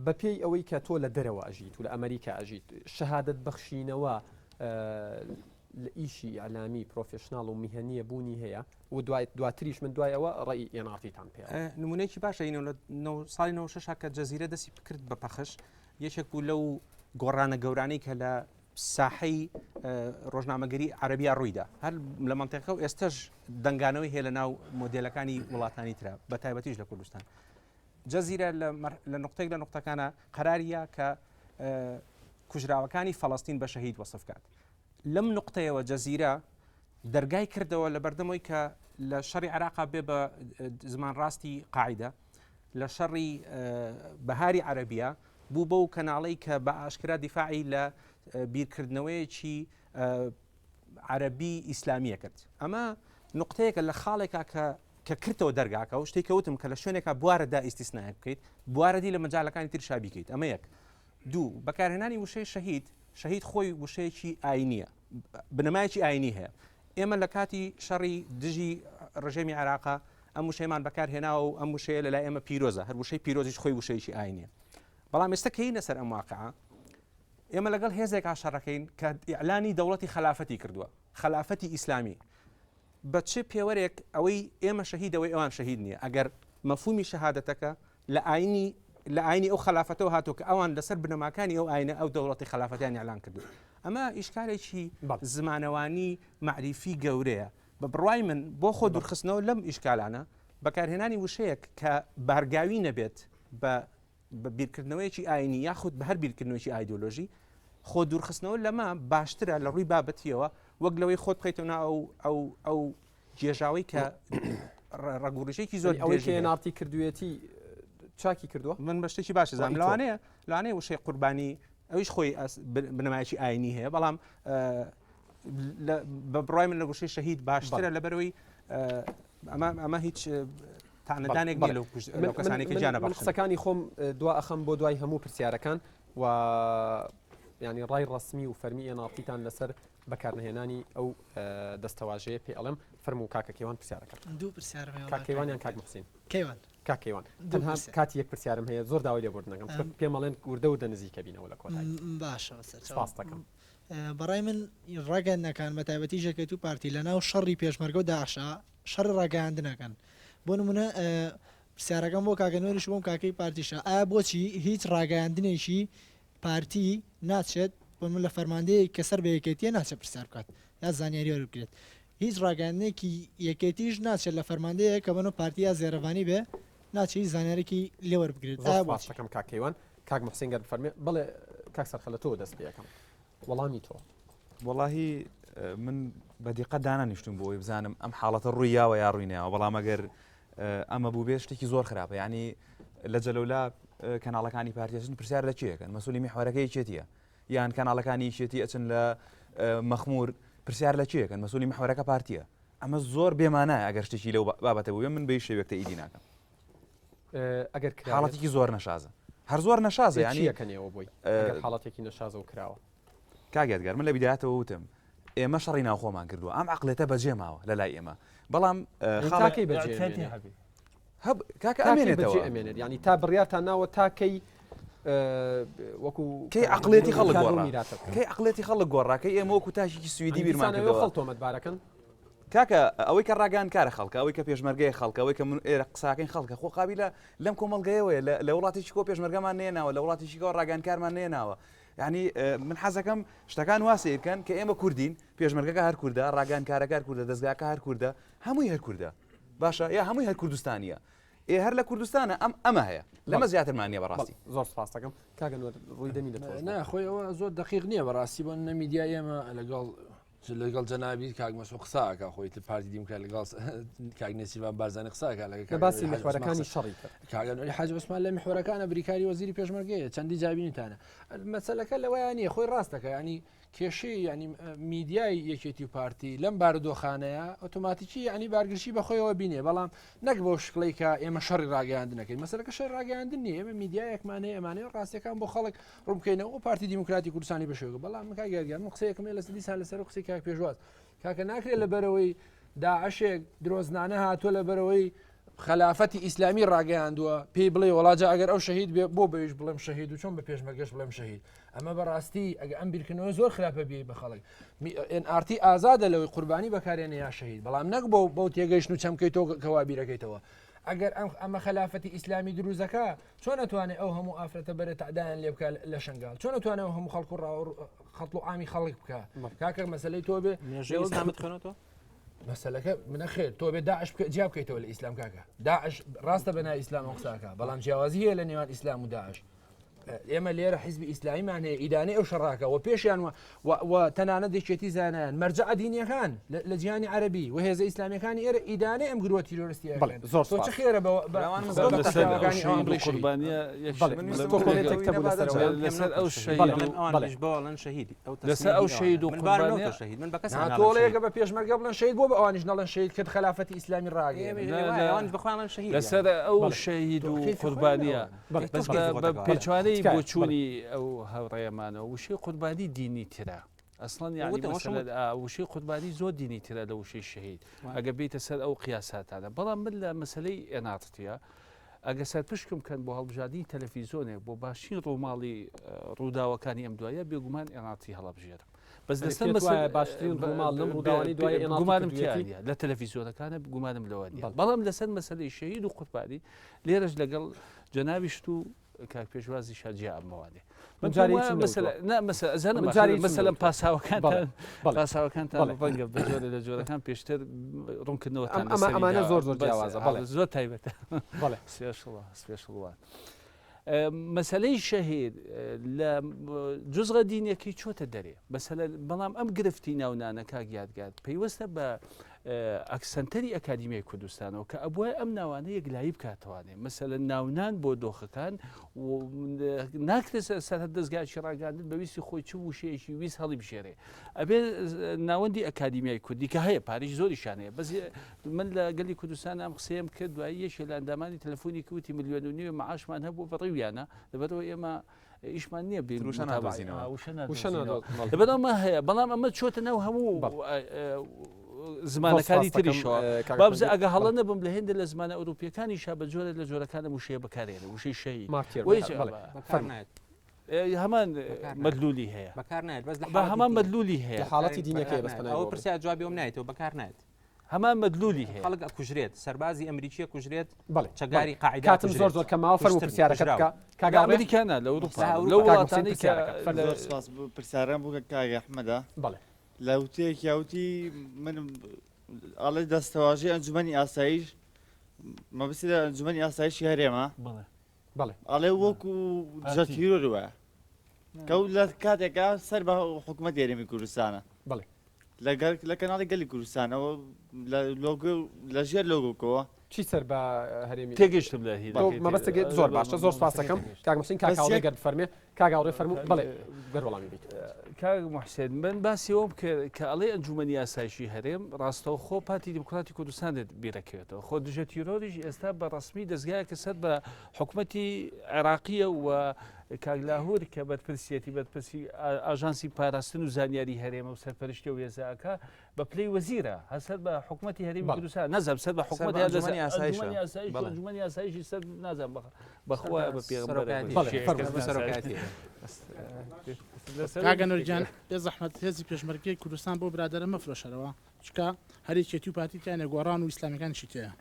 بەپێی ئەوەی کە تۆ لە دەرەوە ئەژیت و لە ئەمریکا ئەژیت شەهادەت بەخشینەوە لە ئیشی ئیعلامی پرۆفشناڵ و میهەنیە بوونی هەیە و دوای دواتریش من دوای ئەوە ڕێی ئێناڕتیتان پێ نمونەیەکی باشە اینە لە ساڵی 96 کە جەزیرە دەستی بکرد بە پەخش یەکێک بوو لەو گۆڕانە گەورانەی کە لە ساحەی ڕۆژنامەگەری عەربیا ڕوویدا هەر لە منطقەکە و ئێستش دەنگانەوەی هەیە لە ناو مۆدلەکانی وڵاتانی ترا بە تایبەتیش لە کوردستان جەزیرە لە نقطێک لە نقطەکانە قەراریە کە کوژراوەکانی فەڵستین بە شەهید وەسف کات لەم نقطەیەوە جەزیرە دەرگای کردەوە لە بەردەمەوەی کە لە شەڕی عراقا بێ بە زمان ڕاستی قاعدە لە شەڕی بەهاری عەربیە بوو بەو کەناڵەی کە بە ئاشکرا دیفاعی لە بیرکردنەوەیەکی عەربی ئیسلامیە کرد ئەمە نقطەیەکە لە خاڵێکا کە. کە کردەوە دەرگاکە و شتێک کەوتم کە لە شوێنێکا بوارە دا ئیستیسنایەک بکەیت بوارەدی لە مەجالەکانی ترشا بیکەیت ئەمە یەک دوو بەکارهێنانی وشەی شەهید شەهید خۆی وشەیەکی ئاینیە بنەمایەکی ئاینی هەیە ئێمە لە کاتی شەڕی دژی ڕژێمی عێراقا ئەم وشەیەمان بەکار هێناوە و ئەم وشەیە لە لای ئێمە پیرۆزە هەر وشەی پیرۆزیش خۆی وشەیەکی ئاینیە بەڵام ئێستا کەینە سەر ئەم واقعە ئێمە لەگەڵ هێزێکا شەڕەکەین کە ئیعلانی دەوڵەتی خەلافەتی کردووە خەلافەتی ئیسلامی بە چ پێوەرێک ئەوەی ئێمە شەهید ئەوەی ئەوان شەهید نییە ئەگەر مەفهومی شەهادەتەکە لە ئاینی لە ئاینی ئەو خەلافەتەوە هاتووە کە ئەوان لەسەر بنەماکانی ئەو ئاینە ئەو دەوڵەتی خەلافەتیان ئیعلان کردووە ئەمە ئیشکالێکی زمانەوانی مەعریفی گەورەیە بە بڕوای من بۆ خۆ دوورخستنەوە لەم ئیشکالانە بەکارهێنانی وشەیەک کە بارگاوی نەبێت بە بە بیرکردنەوەیەکی ئاینی یاخود بە هەر بیرکردنەوەیەکی ئایدۆلۆژی خۆ دوورخستنەوە لەمە باشترە لە ڕووی بابەتیەوە وەک لەوەی خۆت بخەیتەوە ناو ئەو ئەو ئەو گێژاوەی کە ڕەگوڕیشێکی زۆر ئەوەی کە نارتی کردوێتی چاکی کردووە من بە شتێکی باش زانم لەوانەیە لەوانەیە وشەی قوربانی ئەویش خۆی بنەمایەکی ئاینی هەیە بەڵام بە بڕای من لە وشەی شەهید باشترە لەبەرەوەی ئەمە ئەمە هیچ تانەدانێک نیە لەو کەسانەی کە گیانە بەخشن. قسەکانی خۆم دوا ئەخەم بۆ دوای هەموو پرسیارەکان و ینی ڕای ڕسمی و فەرمی ئێناڕتیتان لەسەر بەکارنەهێنانی ئەو دەستەواژەیە پێ ئەڵێم فەرموو کاکە کەیوان پرسیارەکە دوو پرسیارم هەیە کاک کەیوان یان کاک محسین کەیوان کاک کەیوان تەنها کاتی یەک پرسیارم هەیە زۆر داوای لێبوردن دەکەم چونکە پێم ئەڵێن وردە وردە نزیکە بینەوە لە کۆتایی باشە بەسەرچاو سپاست دەکەم بەڕای من ڕاگەیاندنەکان بە تایبەتی یەکێتی و پارتی لەناو شەڕی پێشمەرگە و داعشا شەڕی ڕاگەیاندن ئەکەن بۆ نمونە پرسیارەکەم بۆ کاکە نۆریش بۆم کاکەی پارتیشە ئایا بۆچی هیچ ڕاگەیاندنێکی پارتی ناچێت بۆ من لە فەرماندەیەک کە سەر بە یەکێتیە ناچێت پرسیار بکات یا زانیاری وەربگرێت هیچ ڕاگەیاندنێکی یەکێتیش ناچێت لە فەرماندەیەک کە بەنۆ پارتی یا زێرەڤانی بێ ناچێت هیچ زانیارێکی لێ وەربگرێت زۆر ئایا سپاس بۆچی؟ دەکەم کاک کەیوان کاک محسین گەر بفەرمێ بەڵێ کاک سەرخە لە تۆوە دەست پێ ئەکەم وەڵامی تۆ. وەڵاهی من بە دیقەت دانانیشتوم بۆ ئەوەی بزانم ئەم حاڵەتە ڕووی یاوە یا ڕووی نەیاوە بەڵام ئەگەر ئەمە بوو بێ شتێکی زۆر خراپە یعنی لە جەلەولا کەناڵەکانی پارتیەچن پرسیار لە کێیەکەن مەسولی میحوەرەکە یەکێتیە یان کەناڵەکانی یەکێتی ئەچن لە مەخمور پرسیار لە کێیەکەن مەسولی میحوەرەکە پارتیە ئەمە زۆر بێمانایە ئەگەر شتێکی لەو بابەتە بوو من بە هیچ شێوەیەک تەئیدی ناکەم ئەگەر حاڵەتێکی زۆر نەشازە هەر زۆر نەشازە ینی یەکەنەوە بۆی حاڵەتێکی نەشازە و کراوە کاک یادگار من لە بیدایەتەوە وتم ئێمە شەڕی ناوخۆمان کردووە ئەم عقلێتە بەجێ ماوە لە لای ئێمە بەڵام خاڵەکەی بەجێ کاکە ئەمێنێتەوە ئەمێنێت ینی تا بڕیارتان ناوە تاکەی وەکو کەی عقلێتی خەڵک گۆڕا کەی عقلێتی خەڵک گۆڕا کەی ئێمە وەکو تاکێکی سویدی بیرمان کردەوە خەڵ تۆمەتبارەکەن کاکە ئەوەی کە ڕاگەیان کارە خەڵکە ئەوەی کە پێشمەرگەیە خەڵکە ئەوەی کە من ئێرە قساکەین خەڵکە خۆ قابیلە لەم کۆمەڵگەیەوەیە لە وڵاتێکی کۆ پێشمەرگەمان نێناوە لە وڵاتێکی کەەوە ڕاگەیانکارمان نێناوە یعنی من حەزەکەم شتەکان وا سەیرکەن کە ئێمە کوردین پێشمەرگەکە هەر کوردە ڕاگەیانکارەکە هەر کوردە دەزگاکە هەر کوردە هەمووی هەر کوردە باشە یا هەمووی هەر کوردستانیە ئێ هەر لە کوردستانە ئەم ئەمە هەیە لەمە زیاترمان نییە بەڕاستی زۆر سپاس دەکەم کاکە نوەر ڕووی دەمی لە تۆش نا خۆی ئەوە زۆر دقیق نییە بەڕاستی بۆ نە میدیای ئێمە لەگەڵ لەگەڵ جەنابی کاک مەسعود قسە ئەکا خۆی تر پارتی دیموکرات لەگەڵ کاک نێچیرڤان بارزانی قسە ئەکا لەگەڵ کاک باسی میحوەرەکانی شەڕی کرد کاک ئەنوەری حاجی عوسمان لە میحوەرەکانە بریکاری وەزیری پێشمەرگەیە چەندی جابینیتانە مەسەلەکە لەوەیان نییە خۆی ڕاست دەکا ینی کێشەی ینی میدیای یەکێتی و پارتی لەم بارودۆخانەیە ئۆتۆماتیکی ینی بارگرژی بەخۆیەوە بینێ بەڵام نەک بەو شکڵەی کە ئێمە شەڕی ڕاگەیاندنەکەین مەسەلەکە شەڕی ڕاگەیاندن نییە ئێمە میدیایەکمان هەیە ئەمانەیە ڕاستیەکان بۆ خەڵک ڕوون بکەینەوە و پارتی دیموکراتی کوردستانی بەشێوەکە بەڵام من کاک یادگار من قسەیەکم هەیە لەسەر دیسان لەسەر قسەی کاک پێشواز کاکە ناکرێت لەبەرەوەی داعشێک درۆزنانە هاتووە لەبەرەوەی خەلافەتی ئیسلامی ڕاگەیاندووە پێی بڵێ وڵاجا ئەگەر ئەو شەهید بێ بۆ بەویش بڵێم شەهید و چۆن بە پێشمەرگەش بڵێم شەهید ئەمە بەڕاستی ئەگە ئەم بیرکردنەوە زۆر خراپە بێ بە خەڵک NRT ئازادە لەوەی قوربانی بەکارێنە یا شەهید بەڵام نەک بۆ بەو تێگەیشتن و چەمکەی تۆ کەوا بیرەکەیتەوە ئەگەر ئەم ئەمە خەلافەتی ئیسلامی دروزەکە چۆن ئەتوانێ ئەو هەموو ئافرەتە بەرێ تەعدایان لێ بکا لە شنگال چۆن ئەتوانێ ئەو هەموو خەڵک و قەتڵ و عامی خەڵک بکا کاکە مەسلەی تۆ بێ مێژووی ئیسلامت خوێنەوە مەسلەکە منە خێر تۆ بێ داعش بکە جیا بکەیتەوە لە ئیسلام کاکە داعش ڕاستە بە ناوی ئیسلام ئەو قساکە بەڵام جیاوازی هەیە لە نێوان ئیسلام و داعش. ئێمە لێرە حیزبی ئیسلامیمان هەیە ئیدانەی ئەو شەڕاکە و پێشیان و تەنانەت یەکێتی زانایان مەرجەعە دینیەکان لە جیهانی عەرەبی و هێزە ئیسلامیەکانی ئێرە ئیدانەی ئەم گروە تیرۆریستیە بەڵێ زۆر تۆ چ خێرە بە لەسەر ئەو شەهید و قوربانیە یەک بەڵێ من ویستم کۆمێنتێک هەبوو لەسەر ئەوە. لەسەر ئەو شەهید بەڵێ و ئەوانیش بۆڵن شەهید ئەو لەسەر ئەو شەهید و من بارم قوربانیە نەوتە شەهید من بە کەس نا تۆڵەیەکە بە پێشمەرگە بڵێن شەهید بۆ بە ئەوانیش نەڵێن شەهید کرد خەلافەتی ئیسلامی ڕاگەیەنن. ئەوانیش بە خۆیان ئەڵێن شەهید لەسەر ئەو شەهید و قوربانیە بەس بە پێچوانەی بۆچوونی ئەو هاوڕێیەمانەوە وشەی قوربانی دینی ترە ئەسڵەن یعنی وشەی قوربانی زۆر دینی ترە لە وشەی شەهید ئەگە بیتە سەر ئەو قیاساتانە بەڵام من لە مەسلەی ئێناتتیە ئەگە سەرپشکم کەن بۆ هەڵبژاردنی تەلەفیزۆنێک بۆ باشترین ڕووماڵی ڕووداوەکانی ئەم دوایە بێگومان ئێناتی هەڵبژێرم بەس لەسەر وایە باشترین ڕووماڵ لەم ڕووداوانەی دوای ئێناتی گومانم کردوویەتی؟ تیا نییە لە تەلەفیزیۆنەکانە گومانم لەوە نییە بەڵام لەسەر مەسەلەی شەهید و قوربانی لێرەش لەگەڵ جەنابیشت و کاک پێشوازیشا جیا ئەمەوانێ من جارێ هیچم مەسەلە نەوتووە. نا مەسەلە ئەزانم من جارێ هیچم مەسەلەن نەوتووە. پاساوەکانتان بەڵێ، بەڵێ. پاساوەکانتان بەڵێ. ڕەنگە بە جۆرە لە جۆرەکان پێشتر ڕوونکردنەوەتان ئەم- ئەمە- لەسەری ئەمانە داوە. زۆر زۆر بەس، جیاوازە، بەڵێ. زۆر تایبەتە بەڵێ. special ە special وان مەسەلەی شەهید لە جوزغە دینیەکەی چۆتە دەرێ مەسەلە بەڵام ئەم گرفتی ناونانە کاک یادگار پەیوەستە بە ئەکسەنتەری ئەکادیمیای کوردستانەوە کە ئەبوای ئەم ناوانە یەکلایی بکاتوانێ مەسەلە ناونان بۆ دۆخەکان ناکرێت سەر هەر دەستگاکی ڕاگەاندن بە ویستی خۆی چ وشەیەکی ویست هەڵی بژێرێ ئەبێ ناوەندی ئەکادیمیای کوردی کە هەیە پاریش زۆریشان هەیە بەس من لە گەلی کوردستان ئەم قسەیەم کرد دوایی یەکێ لە ئەندامانی تەلەفۆنی کە وتی ملیۆن و نیوێ معاشمان هەبوو بەڕیویانە لەبەرئەوە ئێمە ئیشمان نییە بێین وشە متابعە- نادۆزینەوە. آه، وشە وشە نادۆزینەوە. نادۆزینەوە. لەبەرئەوە ئەمە هەیە بەڵام ئەمە چۆتە ناو هەموو زمانەکانی زۆر سپاس دەکەم، تریشەوە اه، کاک بابزە ئەحمەد. ئەگە هەڵە نەبم لە هێندە لە زمانە ئەوروپیەکانیشا بە جۆرە لە جۆرەکانە وشەیە بەکارێنە وشەی شەهید martyr وەی بەکار- بەڵێ. بەکار نایەت. هەمان مەدلولی هەیە بەکار نایەت بەس لە بە حاڵەتی هەمان دینی. مەدلولی هەیە لە حاڵەتی دینەکەی بەس پەنای ئەوە بۆ بڕی. پرسیار جوابی ئەوم نایەتەوە بەکار نایەت. هەمان مەدلولی هەیە. خەڵک ئەکوژرێت، سەربازی ئەمریکی ئەکوژرێت، بەڵێ، چەکداری بەڵێ. قاعیدە کاتم ئەکوژرێت. زۆر زۆر کەم ماوە، فەرموو کوشتن، پرسیارەکەت کوژراو. بکە. کاک لە ئاوڕێ. ئەمریکا نا، لە ئەوروپا، لە ئەوروپا. لەو کاک محسین وڵاتانەی کە پرسیارەکە. فەرموو. زۆر سپاس بۆ پرسیارەکەم بۆ کاک ئەحمەدە. بەڵێ. لە وتەیەکیا وتی من ئەڵێ دەستەواژەی ئەنجومەنی ئاسایش مەبەستی لە ئەنجومەنی ئاسایشی هەرێمە. بەڵێ. بەڵێ. ئەڵێ وەکو دژە پارتی. تیرۆر وایە. کە ئەو لە کاتێکا سەر بە حکوومەتی هەرێمی کوردستانە. بەڵێ. لەگەر لە کەناڵی گەلی کوردستانەوە لە لۆگۆ لە ژێر لۆگۆکەوە. چی سەر بە هەرێمی؟ تێگەیشتم لە تۆ هیلاکەی مەبەستت تێ- زۆر باشە زۆر سپاس دەکەم کاک محسین کاک بەس هاوڕێ یەک گەر بفەرمێ کاک هاوڕێ فەرموو بەڵێ گەر وەڵامی بیت. کاک محسێن من باسی ئەوەم کرد کە ئەڵێ ئەنجومەنی یاسایشی هەرێم ڕاستەوخۆ پارتی دیموکراتی کوردستان دێت بیرەکەوێتەوە خۆ دژە تیرۆریش ئێستا بە ڕەسمی دەزگایەکە سەر بە حکومەتی عێراقیە و کاک لاهور کە بەرپرسیەتی بەرپرسی ئاژانسی پاراستن و زانیاری هەرێمە و سەرپەرشتی و هێزە ئەکا بە پلەی وەزیرە هەر سەر بە حکومەتی هەرێمی بەڵێ. کوردستان نازانم سەر بە حکومەت بە یا ئەنجومەنی ئاسایشە. ئەنجومەنی ئاسایش و بەڵێ. ئەنجومەنی ئاسایشی سەر نازانم بە بەخوا بە پێغەمبەر سەرۆکایەتی. بەڵێ، فەرموو. بە سەرۆکایەتی. کاک ئەنوەر گیان بێ زەحمەت هێزی پێشمەرگەی کوردستان بۆ برادەرە مەفرۆشەرەوە چونکە هەر یەکێتی و پارتی تیانە گۆڕان و ئیسلامیەکانیشی تێیە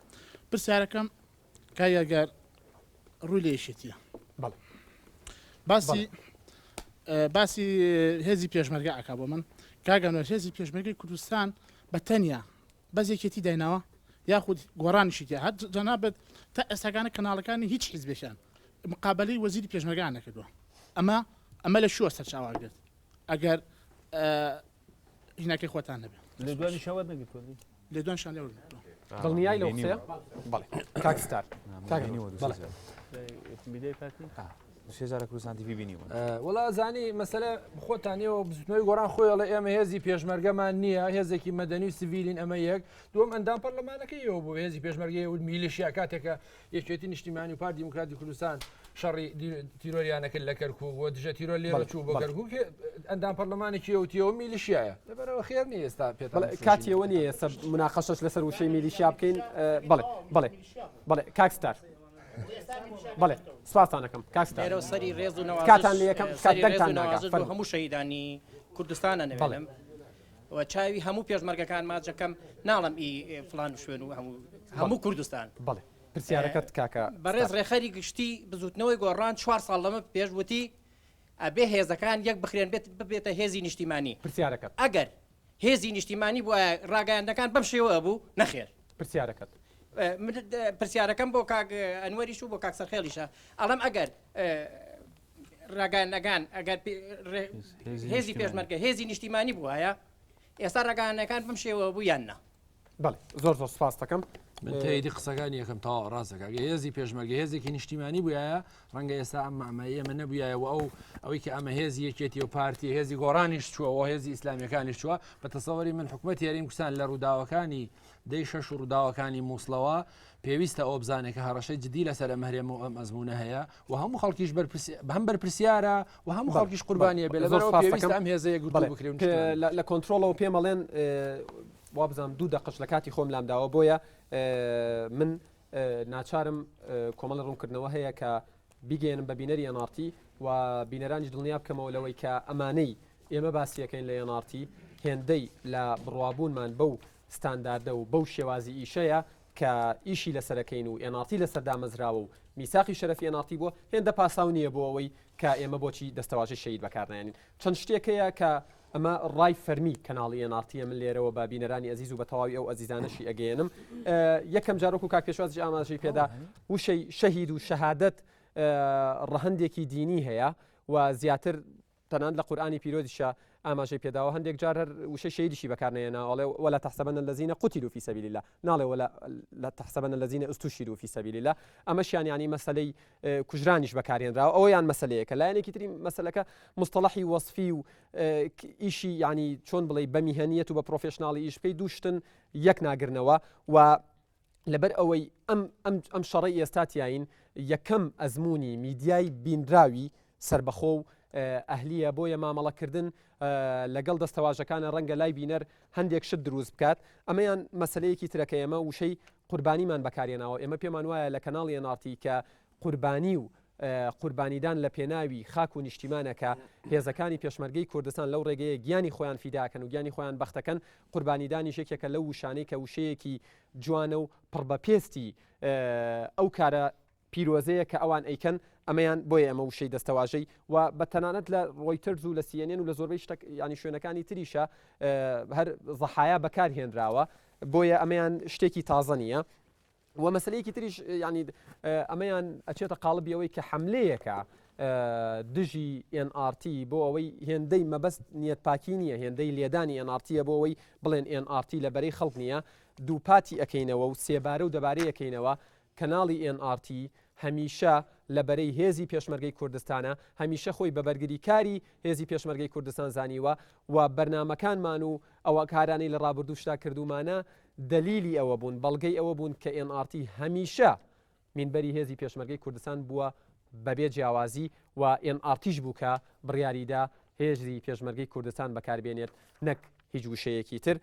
پرسیارەکەم کاک یادگار ڕووی لە یەکێتیە بەڵێ. باسی باسی هێزی پێشمەرگە ئەکا بۆ من کاک ئەنوەر هێزی پێشمەرگەی کوردستان بە تەنیا بەس یەکێتی دایناوە یاخود گۆڕانیشی تیا هەر جەنابت تا ئێستاکانە کەناڵەکانی هیچ حیزبێکیان مقابلەی وەزیری پێشمەرگەیان نەکردووە ئەمە ئەمە لە شووە سەرچاوە گرت ئەگەر هیناکەی خۆتان نەبێ لێدوانیشان وەرنەگرتووە لێدوانشان لێ وەرگرتووە دڵنیای لەو قسەیە بەڵێ کاک ستار کاک بەڵێ میدیای پارتی سێ جارە کوردستان تیڤی بینیوە. وەڵا زانی مەسەلە خۆتان ئێوە بزوتنەوەی گۆڕان خۆی ئەڵێ ئێمە هێزی پێشمەرگەمان نییە هێزێکی مەدەنی و سڤیلین ئەمە یەک دووەم ئەندام پەرلەمانەکەی ئێوە بۆ هێزی پێشمەرگەی و میلیشیا کاتێکە یەکێتی نیشتیمانی و پارتی دیموکراتی کوردستان شەڕی تیرۆریانە کرد لە کەرکوک و دژە تیرۆر لێرە چوو بۆ کەرکوک ئەندام پەرلەمانێکی ئەوتیەوە میلیشیایە لەبەرەوە خێر نییە ئێستا پێتان کاتی ئەوە نییە ئێستا مناقەشەش لەسەر وشەی میلیشیا بکەین بەڵێ بەڵێ بەڵێ کاک ستار بەڵێ سپاستان ئەکەم کاک ستار لێرەوە سەری ڕێز و نەوازش کاتان لێ یەکەم کات سەری ڕێز دەنگتان و ناگا نەوازش بۆ فەرموو هەموو شەهیدانی کوردستانە بەڵێ نەوێنم و چاوی هەموو پێشمەرگەکان ماچەکەم ناڵم ئی فلان شوێن و هەموو بەڵێ هەموو کوردستان بەڵێ پرسیارەکەت کاکە بەڕێز ستار. ڕێکخەری گشتی بزوتنەوەی گۆڕان چوار ساڵ لەمە پێش وتی ئەبێ هێزەکان یەک بخرێن بێت ببێتە هێزی نیشتیمانی پرسیارەکەت. ئەگەر هێزی نیشتیمانی بوایە ڕاگەیاندنەکان بەم شێوە ئەبوو؟ نەخێر. پرسیارەکەت. من پرسیارەکەم بۆ کاک ئەنوەریش و بۆ کاک سەرخێڵیشە ئەڵێم ئەگەر. ڕاگەیاندنەکان ئەگەر هێزی پێشمەرگە هێزی نیشتیمانی بووایە ئێستا ڕاگەیاندنەکان بەم شێوە بوو یان نا؟ بەڵێ زۆر زۆر سپاس دەکەم. من تەیدی قسەکانی یەکەم تەواو ڕاست دەکات گەر هێزی پێشمەرگە هێزێکی نیشتیمانی بووایە ڕەنگە ئێستا ئەم مامەی ئێمە نەبووایە و ئەو ئەوەی کە ئەمە هێزی یەکێتی و پارتی هێزی گۆڕانیش چووەوە هێزی ئیسلامیەکانیش چووە بە تەسەوەری من حکوومەتی هەرێم کوردستان لە ڕووداوەکانی دەی شەش و ڕووداوەکانی مووسڵەوە پێویستە ئەو بزانێت کە هەڕەشەی جدی لەسەر ئەم هەرێم و ئەم ئەزمونە هەیە و هەموو خەڵکیش هەم بەرپرسیارە و هەموو خەڵکیش قوربانیە بێ لەبەر پێویستە ئەم هێزە یەکگرتوو بکرێ لە کۆنترۆڵەوە پێمەڵێن وابزانم دوو دەقەش لە کاتی خۆم لام داوە بۆیە من ناچارم کۆمەڵی ڕوونکردنەوە هەیە کە بیگەێنم بە بینەری NRT و بینەرانیش دڵنیا بکەمەوە لەوەی کە ئەمانەی ئێمە باسیەکەین لە NRT هێندەی لە بڕوابوونمان بەو ستانداردە و بەو شێوازی ئیشەیە کە ئیشی لەسەرەکەین و NRT لەسەر دامەزراوە و میساقی شەرەفی NRT بووە هێندە پاساو نییە بۆ ئەوەی کە ئێمە بۆچی دەستەواژەی شەهید بەکارنایەنین چەند شتێک هەیە کە ئەمە ڕای فەرمی کەناڵی NRT من لێرەوە بە بینەرانی ئەزیز و بە تەواوی ئەو ئەزیزانەشی ئەگەیەنم یەکەم جار وەکو کاک پێشوازیش ئاماژەی پێدا وشەی شەهید و شەهادەت ڕەهەندێکی دینی هەیە و زیاتر تەنانەت لە قورئانی پیرۆزیشا ئاماژەی پێداوە هەندێک جار هەر وشەی شەهیدیشی بەکار نەهێناوە ئەڵێ ولا تحسبن الذین قتلوا فی سبیل الله ناڵێ ولا لا تحسبن الذین استشهدوا فی سبیل الله ئەمەشیان یعنی مەسەلەی کوژرانیش بەکارهێنراوە ئەوەیان مەسەلەیەکە لایەنێکی تری مەسەلەکە مستەڵەحی وەصفی و ئیشی یعنی چۆن بڵێ بە میهەنیەت و بە professional ی ئیش بکەی دوو شتن یەک ناگرنەوە و لەبەر ئەوەی ئەم ئەم ئەم شەڕەی ئێستا تیاین یەکەم ئەزموونی میدیای بینراوی سەربەخۆ و ئەهلیە بۆیە مامەڵەکردن لەگەڵ دەستەواژەکانە ڕەنگە لای بینەر هەندێک شت دروست بکات ئەمەیان مەسلەیەکی ترەکە ئێمە وشەی قوربانیمان بەکارێناوە ئێمە پێمان وایە لە کەناڵی NRT کە قوربانی و قوربانیدان لە پێناوی خاک و نیشتیمانە کە هێزەکانی پێشمەرگەی کوردستان لەو ڕێگەیە گیانی خۆیان فیداکەن و گیانی خۆیان بەختەکەن قوربانیدانیش یەکێکە لەو وشانەی کە وشەیەکی جوانە و پڕ بە پێستی ئەو کارە پیرۆزەیە کە ئەوان ئەیکەن ئەمەیان بۆیە ئەمە وشەی دەستەواژەی و بە تەنانەت لە ڕۆیتەرز و لە CNN و لە زۆربەی شتەک ینی شوێنەکانی تریشە هەر ضحایا بەکار هێنراوە بۆیە ئەمەیان شتێکی تازە نییە و مەسلەیەکی تریش ینی ئەمەیان ئەچێتە قاڵبی ئەوەی کە حملەیەکە دژی NRT بۆ ئەوەی هێندەی مەبەست نیەت پاکی نییە هێندەی لێدانی NRTە بۆ ئەوەی بڵێن NRT لە بەرەی خەڵک نییە دووپاتی ئەەکەینەوە و سێبارە و دەبارەیەکەینەوە کەناڵی NRT هەمیشە لە بەرەی هێزی پێشمەرگەی کوردستانە هەمیشە خۆی بە بەرگریکاری هێزی پێشمەرگەی کوردستان زانیوە و بەرنمەکانمان و ئەوە کارانەی لە ڕابردووشدا کردومانە دەلیلی ئەوە بوون، بەڵگەی ئەوە بوون کە ئێن ئاڕ تی هەمیشە مینبەری هێزی پێشمەرگەی کوردستان بووە بەبێ جیاوازی و ئێن ئاڕ تیش بوو کە بڕیاریدا هێزی پێشمەرگەی کوردستان بەکاربێنێت نەک هیچ وشەیەکی تر.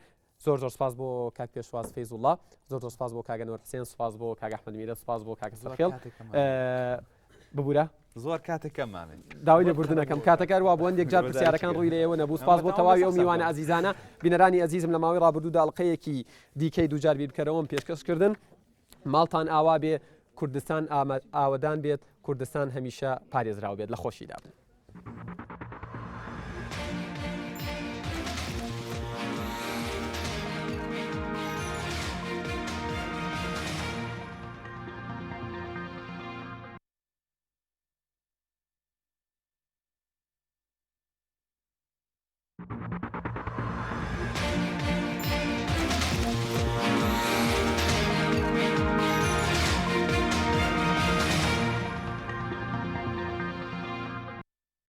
زۆر زۆر سپاس بۆ کاک پێشواز فەیزوڵا، زۆر زۆر سپاس بۆ کاک ئەنوەر حسێن، سپاس بۆ کاک ئەحمەد میرە، سپاس بۆ کاک سەرخێڵ. ببورە. زۆر کاتێک کەم مامێ. داوای لێبوردن ئەکەم کاتەکە هەروا بوو هەندێک جار پرسیارەکان ڕووی لە ئێوە نەبوو سپاس بۆ تەواوی ئەو میوانە ئەزیزانە بینەرانی ئەزیزم لە ماوەی ڕابردوودا ئەڵقەیەکی دیکەی دووجار بیربکەرەوەم پێشکەش کردن ماڵتان ئاوا بێ کوردستان ئاوەدان بێت کوردستان هەمیشە پارێزراو بێت لە خۆشیدا بن.